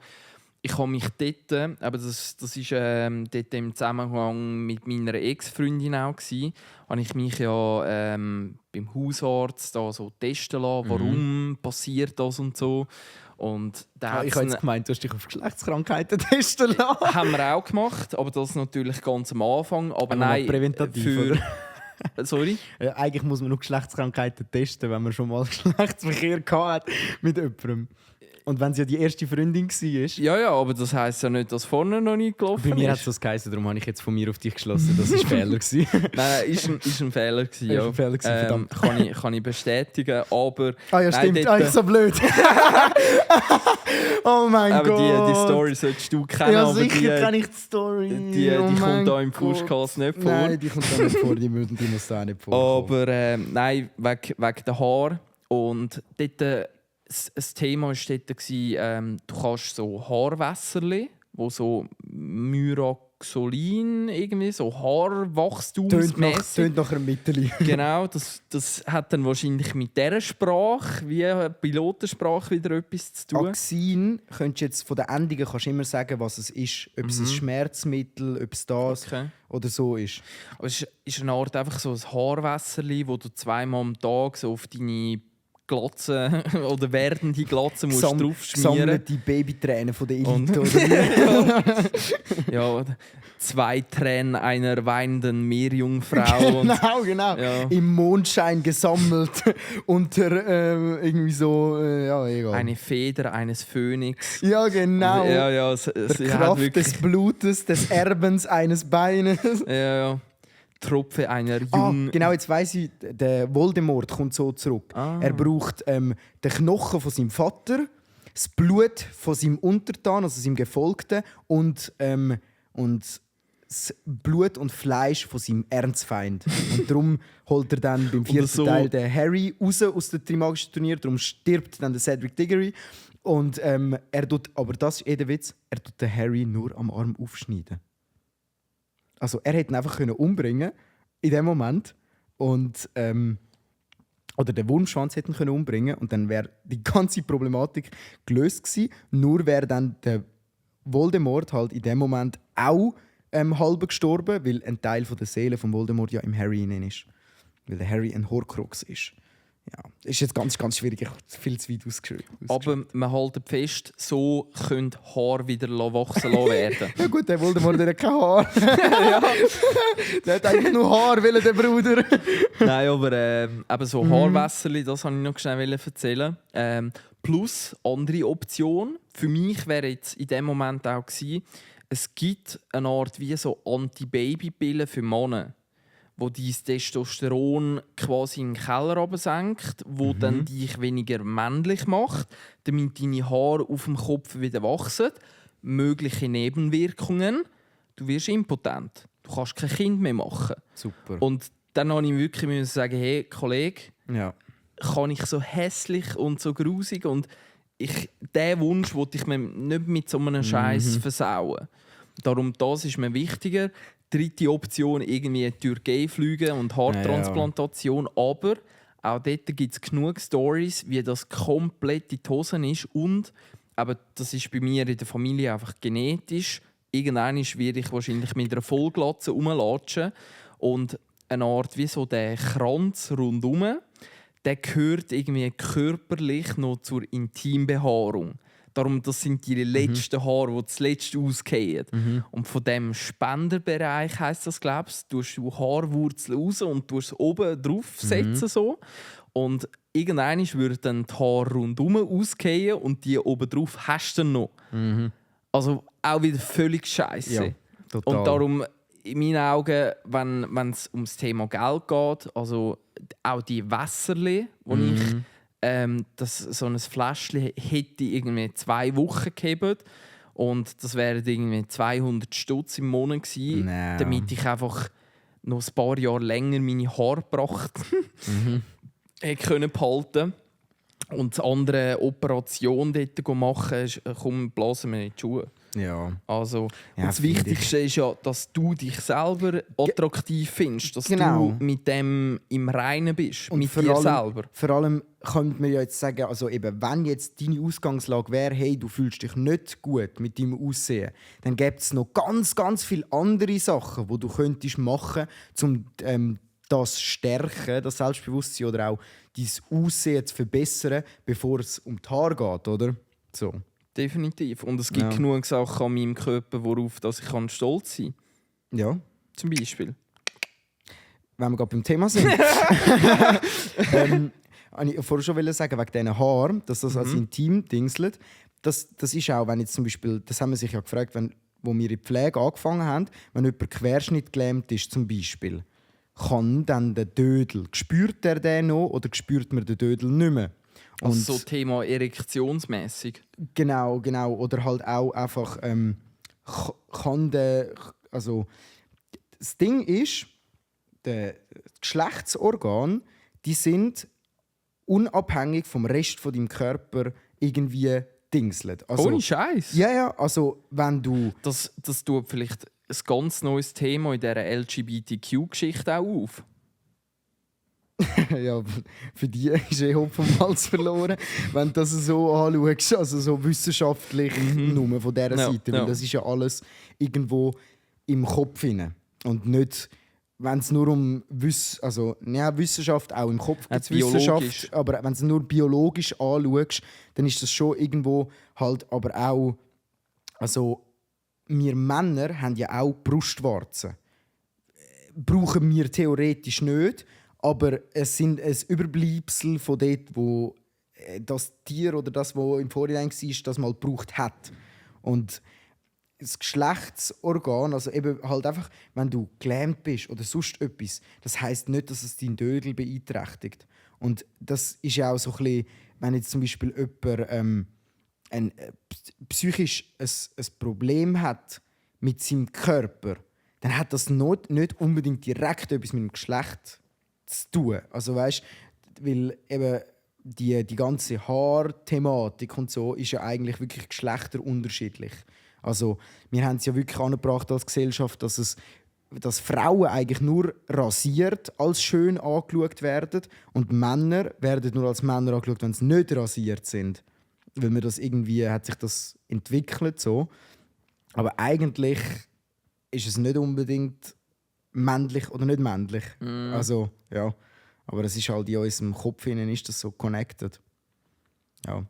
ich habe mich dort, aber das ist dort im Zusammenhang mit meiner Ex-Freundin auch gewesen, habe ich mich ja beim Hausarzt da so testen lassen, warum passiert das und so. Und ich habe jetzt gemeint, du hast dich auf Geschlechtskrankheiten testen lassen. Haben wir auch gemacht, aber das natürlich ganz am Anfang. Aber nein, präventativ, Sorry? Eigentlich muss man nur Geschlechtskrankheiten testen, wenn man schon mal Geschlechtsverkehr hat mit jemandem. Und wenn sie ja die erste Freundin war. Ja, aber das heisst ja nicht, dass vorne noch nicht gelaufen ist. Bei mir hat es das geheißen, darum habe ich jetzt von mir auf dich geschlossen. Das war ein Fehler. Nein, ist ein Fehler gewesen, ja. Ist ein Fehler gewesen, kann ich bestätigen, aber... Ah ja, stimmt. Ich so blöd. Oh mein Gott. Aber die Story solltest du kennen. Ja, aber sicher kenne ich die Story. Die kommt da im Podcast nicht vor. Nein, die kommt da nicht vor. Die muss da nicht vor. Aber nein, wegen der Haare. Und dort... Das Thema war dort, du kannst so Haarwässerli, wo so Myraxolin, irgendwie so Haarwachstumsmäßig. Tönt nach einem Mittel. Genau, das hat dann wahrscheinlich mit dieser Sprache, wie Pilotensprache, wieder etwas zu tun. Axin, könntest du jetzt von den Endungen kannst immer sagen, was es ist. Ob es ein Schmerzmittel, ob es das oder so ist. Aber es ist eine Art einfach so ein Haarwässerli, wo du 2-mal am Tag so auf deine Glatze oder werdende Glatze musst draufschmieren. Sammelt die Babytränen von der Elite, oder? Ja, 2 Tränen einer weinenden Meerjungfrau. Genau. Ja. Im Mondschein gesammelt unter irgendwie so, ja, egal. Eine Feder eines Phönix. Ja, genau. Ja, der Kraft des Blutes, des Erbens eines Beines. Ja. Tropfe einer jungen... genau, jetzt weiss ich, der Voldemort kommt so zurück. Er braucht den Knochen von seinem Vater, das Blut von seinem Untertan, also seinem Gefolgten, und das Blut und Fleisch von seinem Erzfeind. Und darum holt er dann beim 4. Teil den Harry raus aus dem Trimagischen Turnier, darum stirbt dann der Cedric Diggory. Und er tut, aber das ist der Witz, er tut den Harry nur am Arm aufschneiden. Also er hätte ihn einfach umbringen in dem Moment und oder den Wurmschwanz hätten können umbringen und dann wäre die ganze Problematik gelöst gewesen. Nur wäre dann der Voldemort halt in dem Moment auch halb gestorben, weil ein Teil von der Seele von Voldemort ja im Harry innen ist, weil der Harry ein Horcrux ist. Ja, ist jetzt ganz, ganz schwierig. Ich habe viel zu weit ausgeschrieben. Aber man hält fest, so können Haare wieder wachsen werden. Ja gut, der Voldemort hat kein Haar. Ja. Der hat eigentlich nur Haar, will der Bruder. Nein, aber eben so Haarwässerli, das wollte ich noch schnell erzählen. Plus andere Option. Für mich wäre jetzt in dem Moment auch gewesen, es gibt eine Art wie so Anti-Baby-Pillen für Männer, wo dein Testosteron quasi in den Keller senkt, wo dann dich weniger männlich macht, damit deine Haare auf dem Kopf wieder wachsen. Mögliche Nebenwirkungen: du wirst impotent. du kannst kein Kind mehr machen. Super. Und dann musste ich wirklich sagen, hey Kollege, Ja. kann ich so hässlich und so grusig und diesen Wunsch wollte ich mir nicht mit so einem Scheiß versauen. Darum, das ist mir wichtiger. Dritte Option, irgendwie Türkei fliegen und Haartransplantation. Aber auch dort gibt es genug Stories, wie das komplett in die Hosen ist. Und aber das ist bei mir in der Familie einfach genetisch. Irgendwann werde ich wahrscheinlich mit einer Vollglatze rumlatschen. Und eine Art wie so der Kranz rundherum, der gehört irgendwie körperlich noch zur Intimbehaarung. Darum, das sind die letzten Haare, die zuletzt ausgehen. Und von dem Spenderbereich heisst das, glaubst du, tust du Haarwurzeln raus und tust es oben drauf setzen. So. Und irgendwann würden dann die Haare rundherum ausgehen und die oben drauf hast du dann noch. Also auch wieder völlig scheiße. Ja, total. Und darum, in meinen Augen, wenn es ums Thema Geld geht, also auch die Wässerli, die ich so ein Fläschchen hätte irgendwie 2 Wochen gegeben und das wären irgendwie 200 Stutz im Monat gewesen, damit ich einfach noch ein paar Jahre länger meine Haarpracht hätte können behalten. Und die andere Operation dort machen, komm, blasen wir in die Schuhe. Ja. Also, Ja, das Wichtigste ist ja, dass du dich selber attraktiv findest, dass Genau. du mit dem im Reinen bist, Und mit dir selber. Vor allem könnte man ja jetzt sagen, also eben, wenn jetzt deine Ausgangslage wäre, hey, du fühlst dich nicht gut mit deinem Aussehen, dann gibt es noch ganz, ganz viele andere Sachen, die du könntest machen, um das stärken, das Selbstbewusstsein oder auch dein Aussehen zu verbessern, bevor es um die Haare geht, oder? So. Definitiv. Und es gibt genug Sachen an meinem Körper, worauf dass ich stolz sein kann. Ja. Zum Beispiel. Wenn wir gerade beim Thema sind. Ich vorher schon sagen, wegen diesen Haaren, dass das als intim dingselt. Das ist auch, wenn jetzt zum Beispiel, das haben wir sich ja gefragt, wo wir in die Pflege angefangen haben, wenn jemand querschnittgelähmt ist zum Beispiel, kann dann der Dödel, spürt er den noch oder spürt man den Dödel nicht mehr? Und Also so Thema erektionsmäßig. Genau. Oder halt auch einfach kann der, also das Ding ist, die Geschlechtsorgane, die sind unabhängig vom Rest von deinem Körper irgendwie dingselt. Also, Ohne Scheiß. Ja, also wenn du... Das tut vielleicht ein ganz neues Thema in dieser LGBTQ-Geschichte auch auf. Ja, für die ist Hopf vom Hals verloren, wenn du das so anschaust, also so wissenschaftlich nur von dieser Seite, weil das ist ja alles irgendwo im Kopf hinein und nicht, wenn es nur um Wissenschaft, auch im Kopf gibt es Wissenschaft, aber wenn du es nur biologisch anschaust, dann ist das schon irgendwo halt aber auch, also wir Männer haben ja auch Brustwarzen. Brauchen wir theoretisch nicht, aber es sind ein Überbleibsel von dort, wo das Tier oder das, was im Vorhinein war, das mal gebraucht hat. Und das Geschlechtsorgan, also eben halt einfach, wenn du gelähmt bist oder sonst etwas, das heisst nicht, dass es deinen Dödel beeinträchtigt. Und das ist ja auch so ein bisschen, wenn jetzt zum Beispiel jemand psychisch ein Problem hat mit seinem Körper, dann hat das nicht unbedingt direkt etwas mit dem Geschlecht zu tun. Also weißt, weil eben die ganze Haarthematik und so ist ja eigentlich wirklich geschlechterunterschiedlich. Also wir haben es ja wirklich angebracht als Gesellschaft, dass Frauen eigentlich nur rasiert als schön angeschaut werden und Männer werden nur als Männer angeschaut, wenn sie nicht rasiert sind. Weil mir das irgendwie hat sich das entwickelt so. Aber eigentlich ist es nicht unbedingt männlich oder nicht männlich. Also, ja. Aber es ist halt in unserem Kopf hinein ist das so connected. Ja.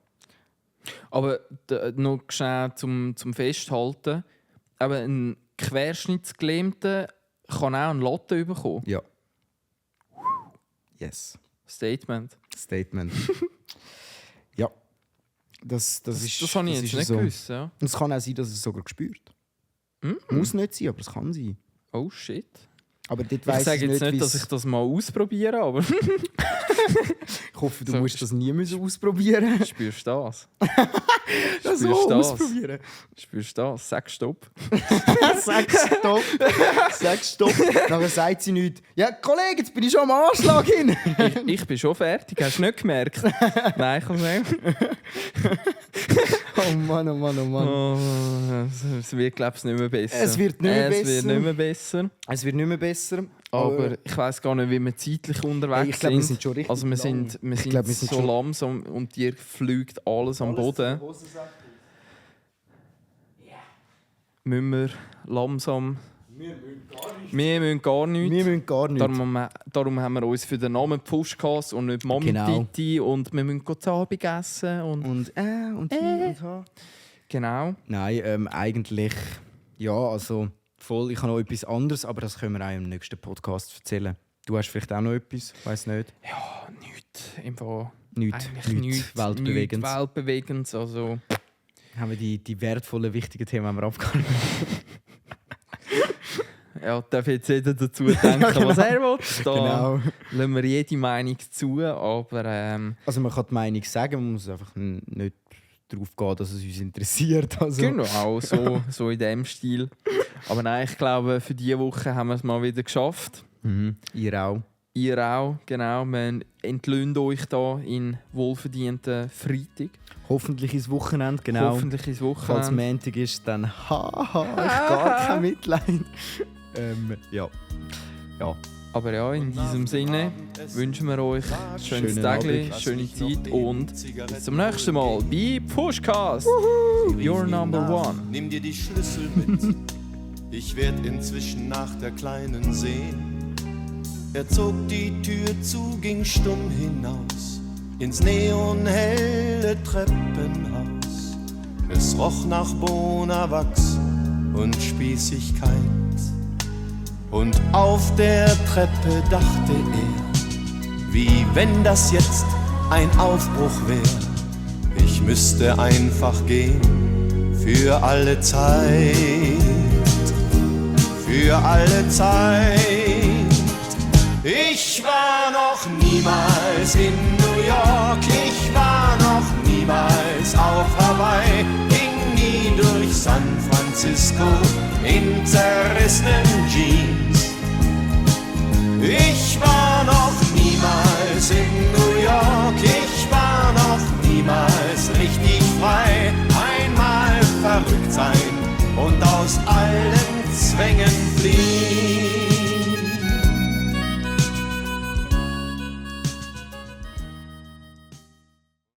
Aber noch schnell zum Festhalten. Aber ein Querschnittsgelähmter kann auch einen Latte bekommen. Ja. Yes. Statement. Ja. Das Das ist, habe ich jetzt nicht so. gewusst. Ja. Es kann auch sein, dass es sogar spürt. Muss nicht sein, aber es kann sein. Oh shit. Aber dort Ich weiss sage jetzt nicht, dass wie's- ich das mal ausprobiere, aber Ich hoffe, du So. musst das nie müssen ausprobieren. spürst du das? Ja, so, Spürst du das? ausprobieren. Spürst du das? Sag Stopp. Sag Stopp. Sag Stopp. Nachher sagt sie nichts. Ja, Kollege, jetzt bin ich schon am Anschlag hin. Ich bin schon fertig, hast du nicht gemerkt? Nein, ich kann sagen. Oh Mann, oh Mann, oh Mann. Oh, es wird, glaube ich, nicht mehr besser. Es wird nicht mehr Es besser. wird nicht mehr besser. Es wird nicht mehr besser. Aber ich weiss gar nicht, wie wir zeitlich unterwegs ich glaube, wir sind schon richtig Also wir lang. sind, wir sind, glaube, wir sind so schon- langsam und dir fliegt alles am Boden. Müssen wir langsam... Wir müssen gar nichts. Wir müssen gar nicht. Darum haben wir uns für den Namen Pushcast und nicht Mami Genau. Titi und wir müssen zu Abend essen und Und und hier und ha. genau. Nein, eigentlich, ja, also voll. Ich habe noch etwas anderes, aber das können wir auch im nächsten Podcast erzählen. Du hast vielleicht auch noch etwas, weiß nicht. Ja, nichts. Einfach Nichts, eigentlich nichts Weltbewegendes. Weltbewegendes. Also Haben wir die wertvollen, wichtigen Themen haben wir abgehandelt. ja, darf jetzt jeder dazu denken, genau. was er will. Da Genau. lassen wir jede Meinung zu, aber Also man kann die Meinung sagen, man muss einfach nicht darauf gehen, dass es uns interessiert. Also. genau, so in dem Stil. Aber nein, ich glaube, für diese Woche haben wir es mal wieder geschafft. Mhm. Ihr auch. Ihr auch, genau. Wir entlöhnen euch da in wohlverdienten Freitag. Hoffentlich ins Wochenende, genau. Hoffentlich ins Falls Wochenende. Montag ist, dann haha, ich gar kein Mitleid. Ja. Aber ja, in diesem Sinne wünschen wir euch ein schönes Schönen Tagli, Abend. schöne Zeit und bis zum nächsten Mal bei Pushcast. Your number one. Nimm dir die Schlüssel mit. Ich werd inzwischen nach der Kleinen sehen. Er zog die Tür zu, ging stumm hinaus ins neonhelle Treppenhaus. Es roch nach Bonawachs und Spießigkeit. Und auf der Treppe dachte er, wie wenn das jetzt ein Aufbruch wär. Ich müsste einfach gehen, für alle Zeit, für alle Zeit. Ich war noch niemals in New York, ich war noch niemals auf Hawaii, ging nie durch San Francisco in zerrissenen Jeans. Ich war noch niemals in New York, ich war noch niemals richtig frei. Einmal verrückt sein und aus allen Zwängen fliehen.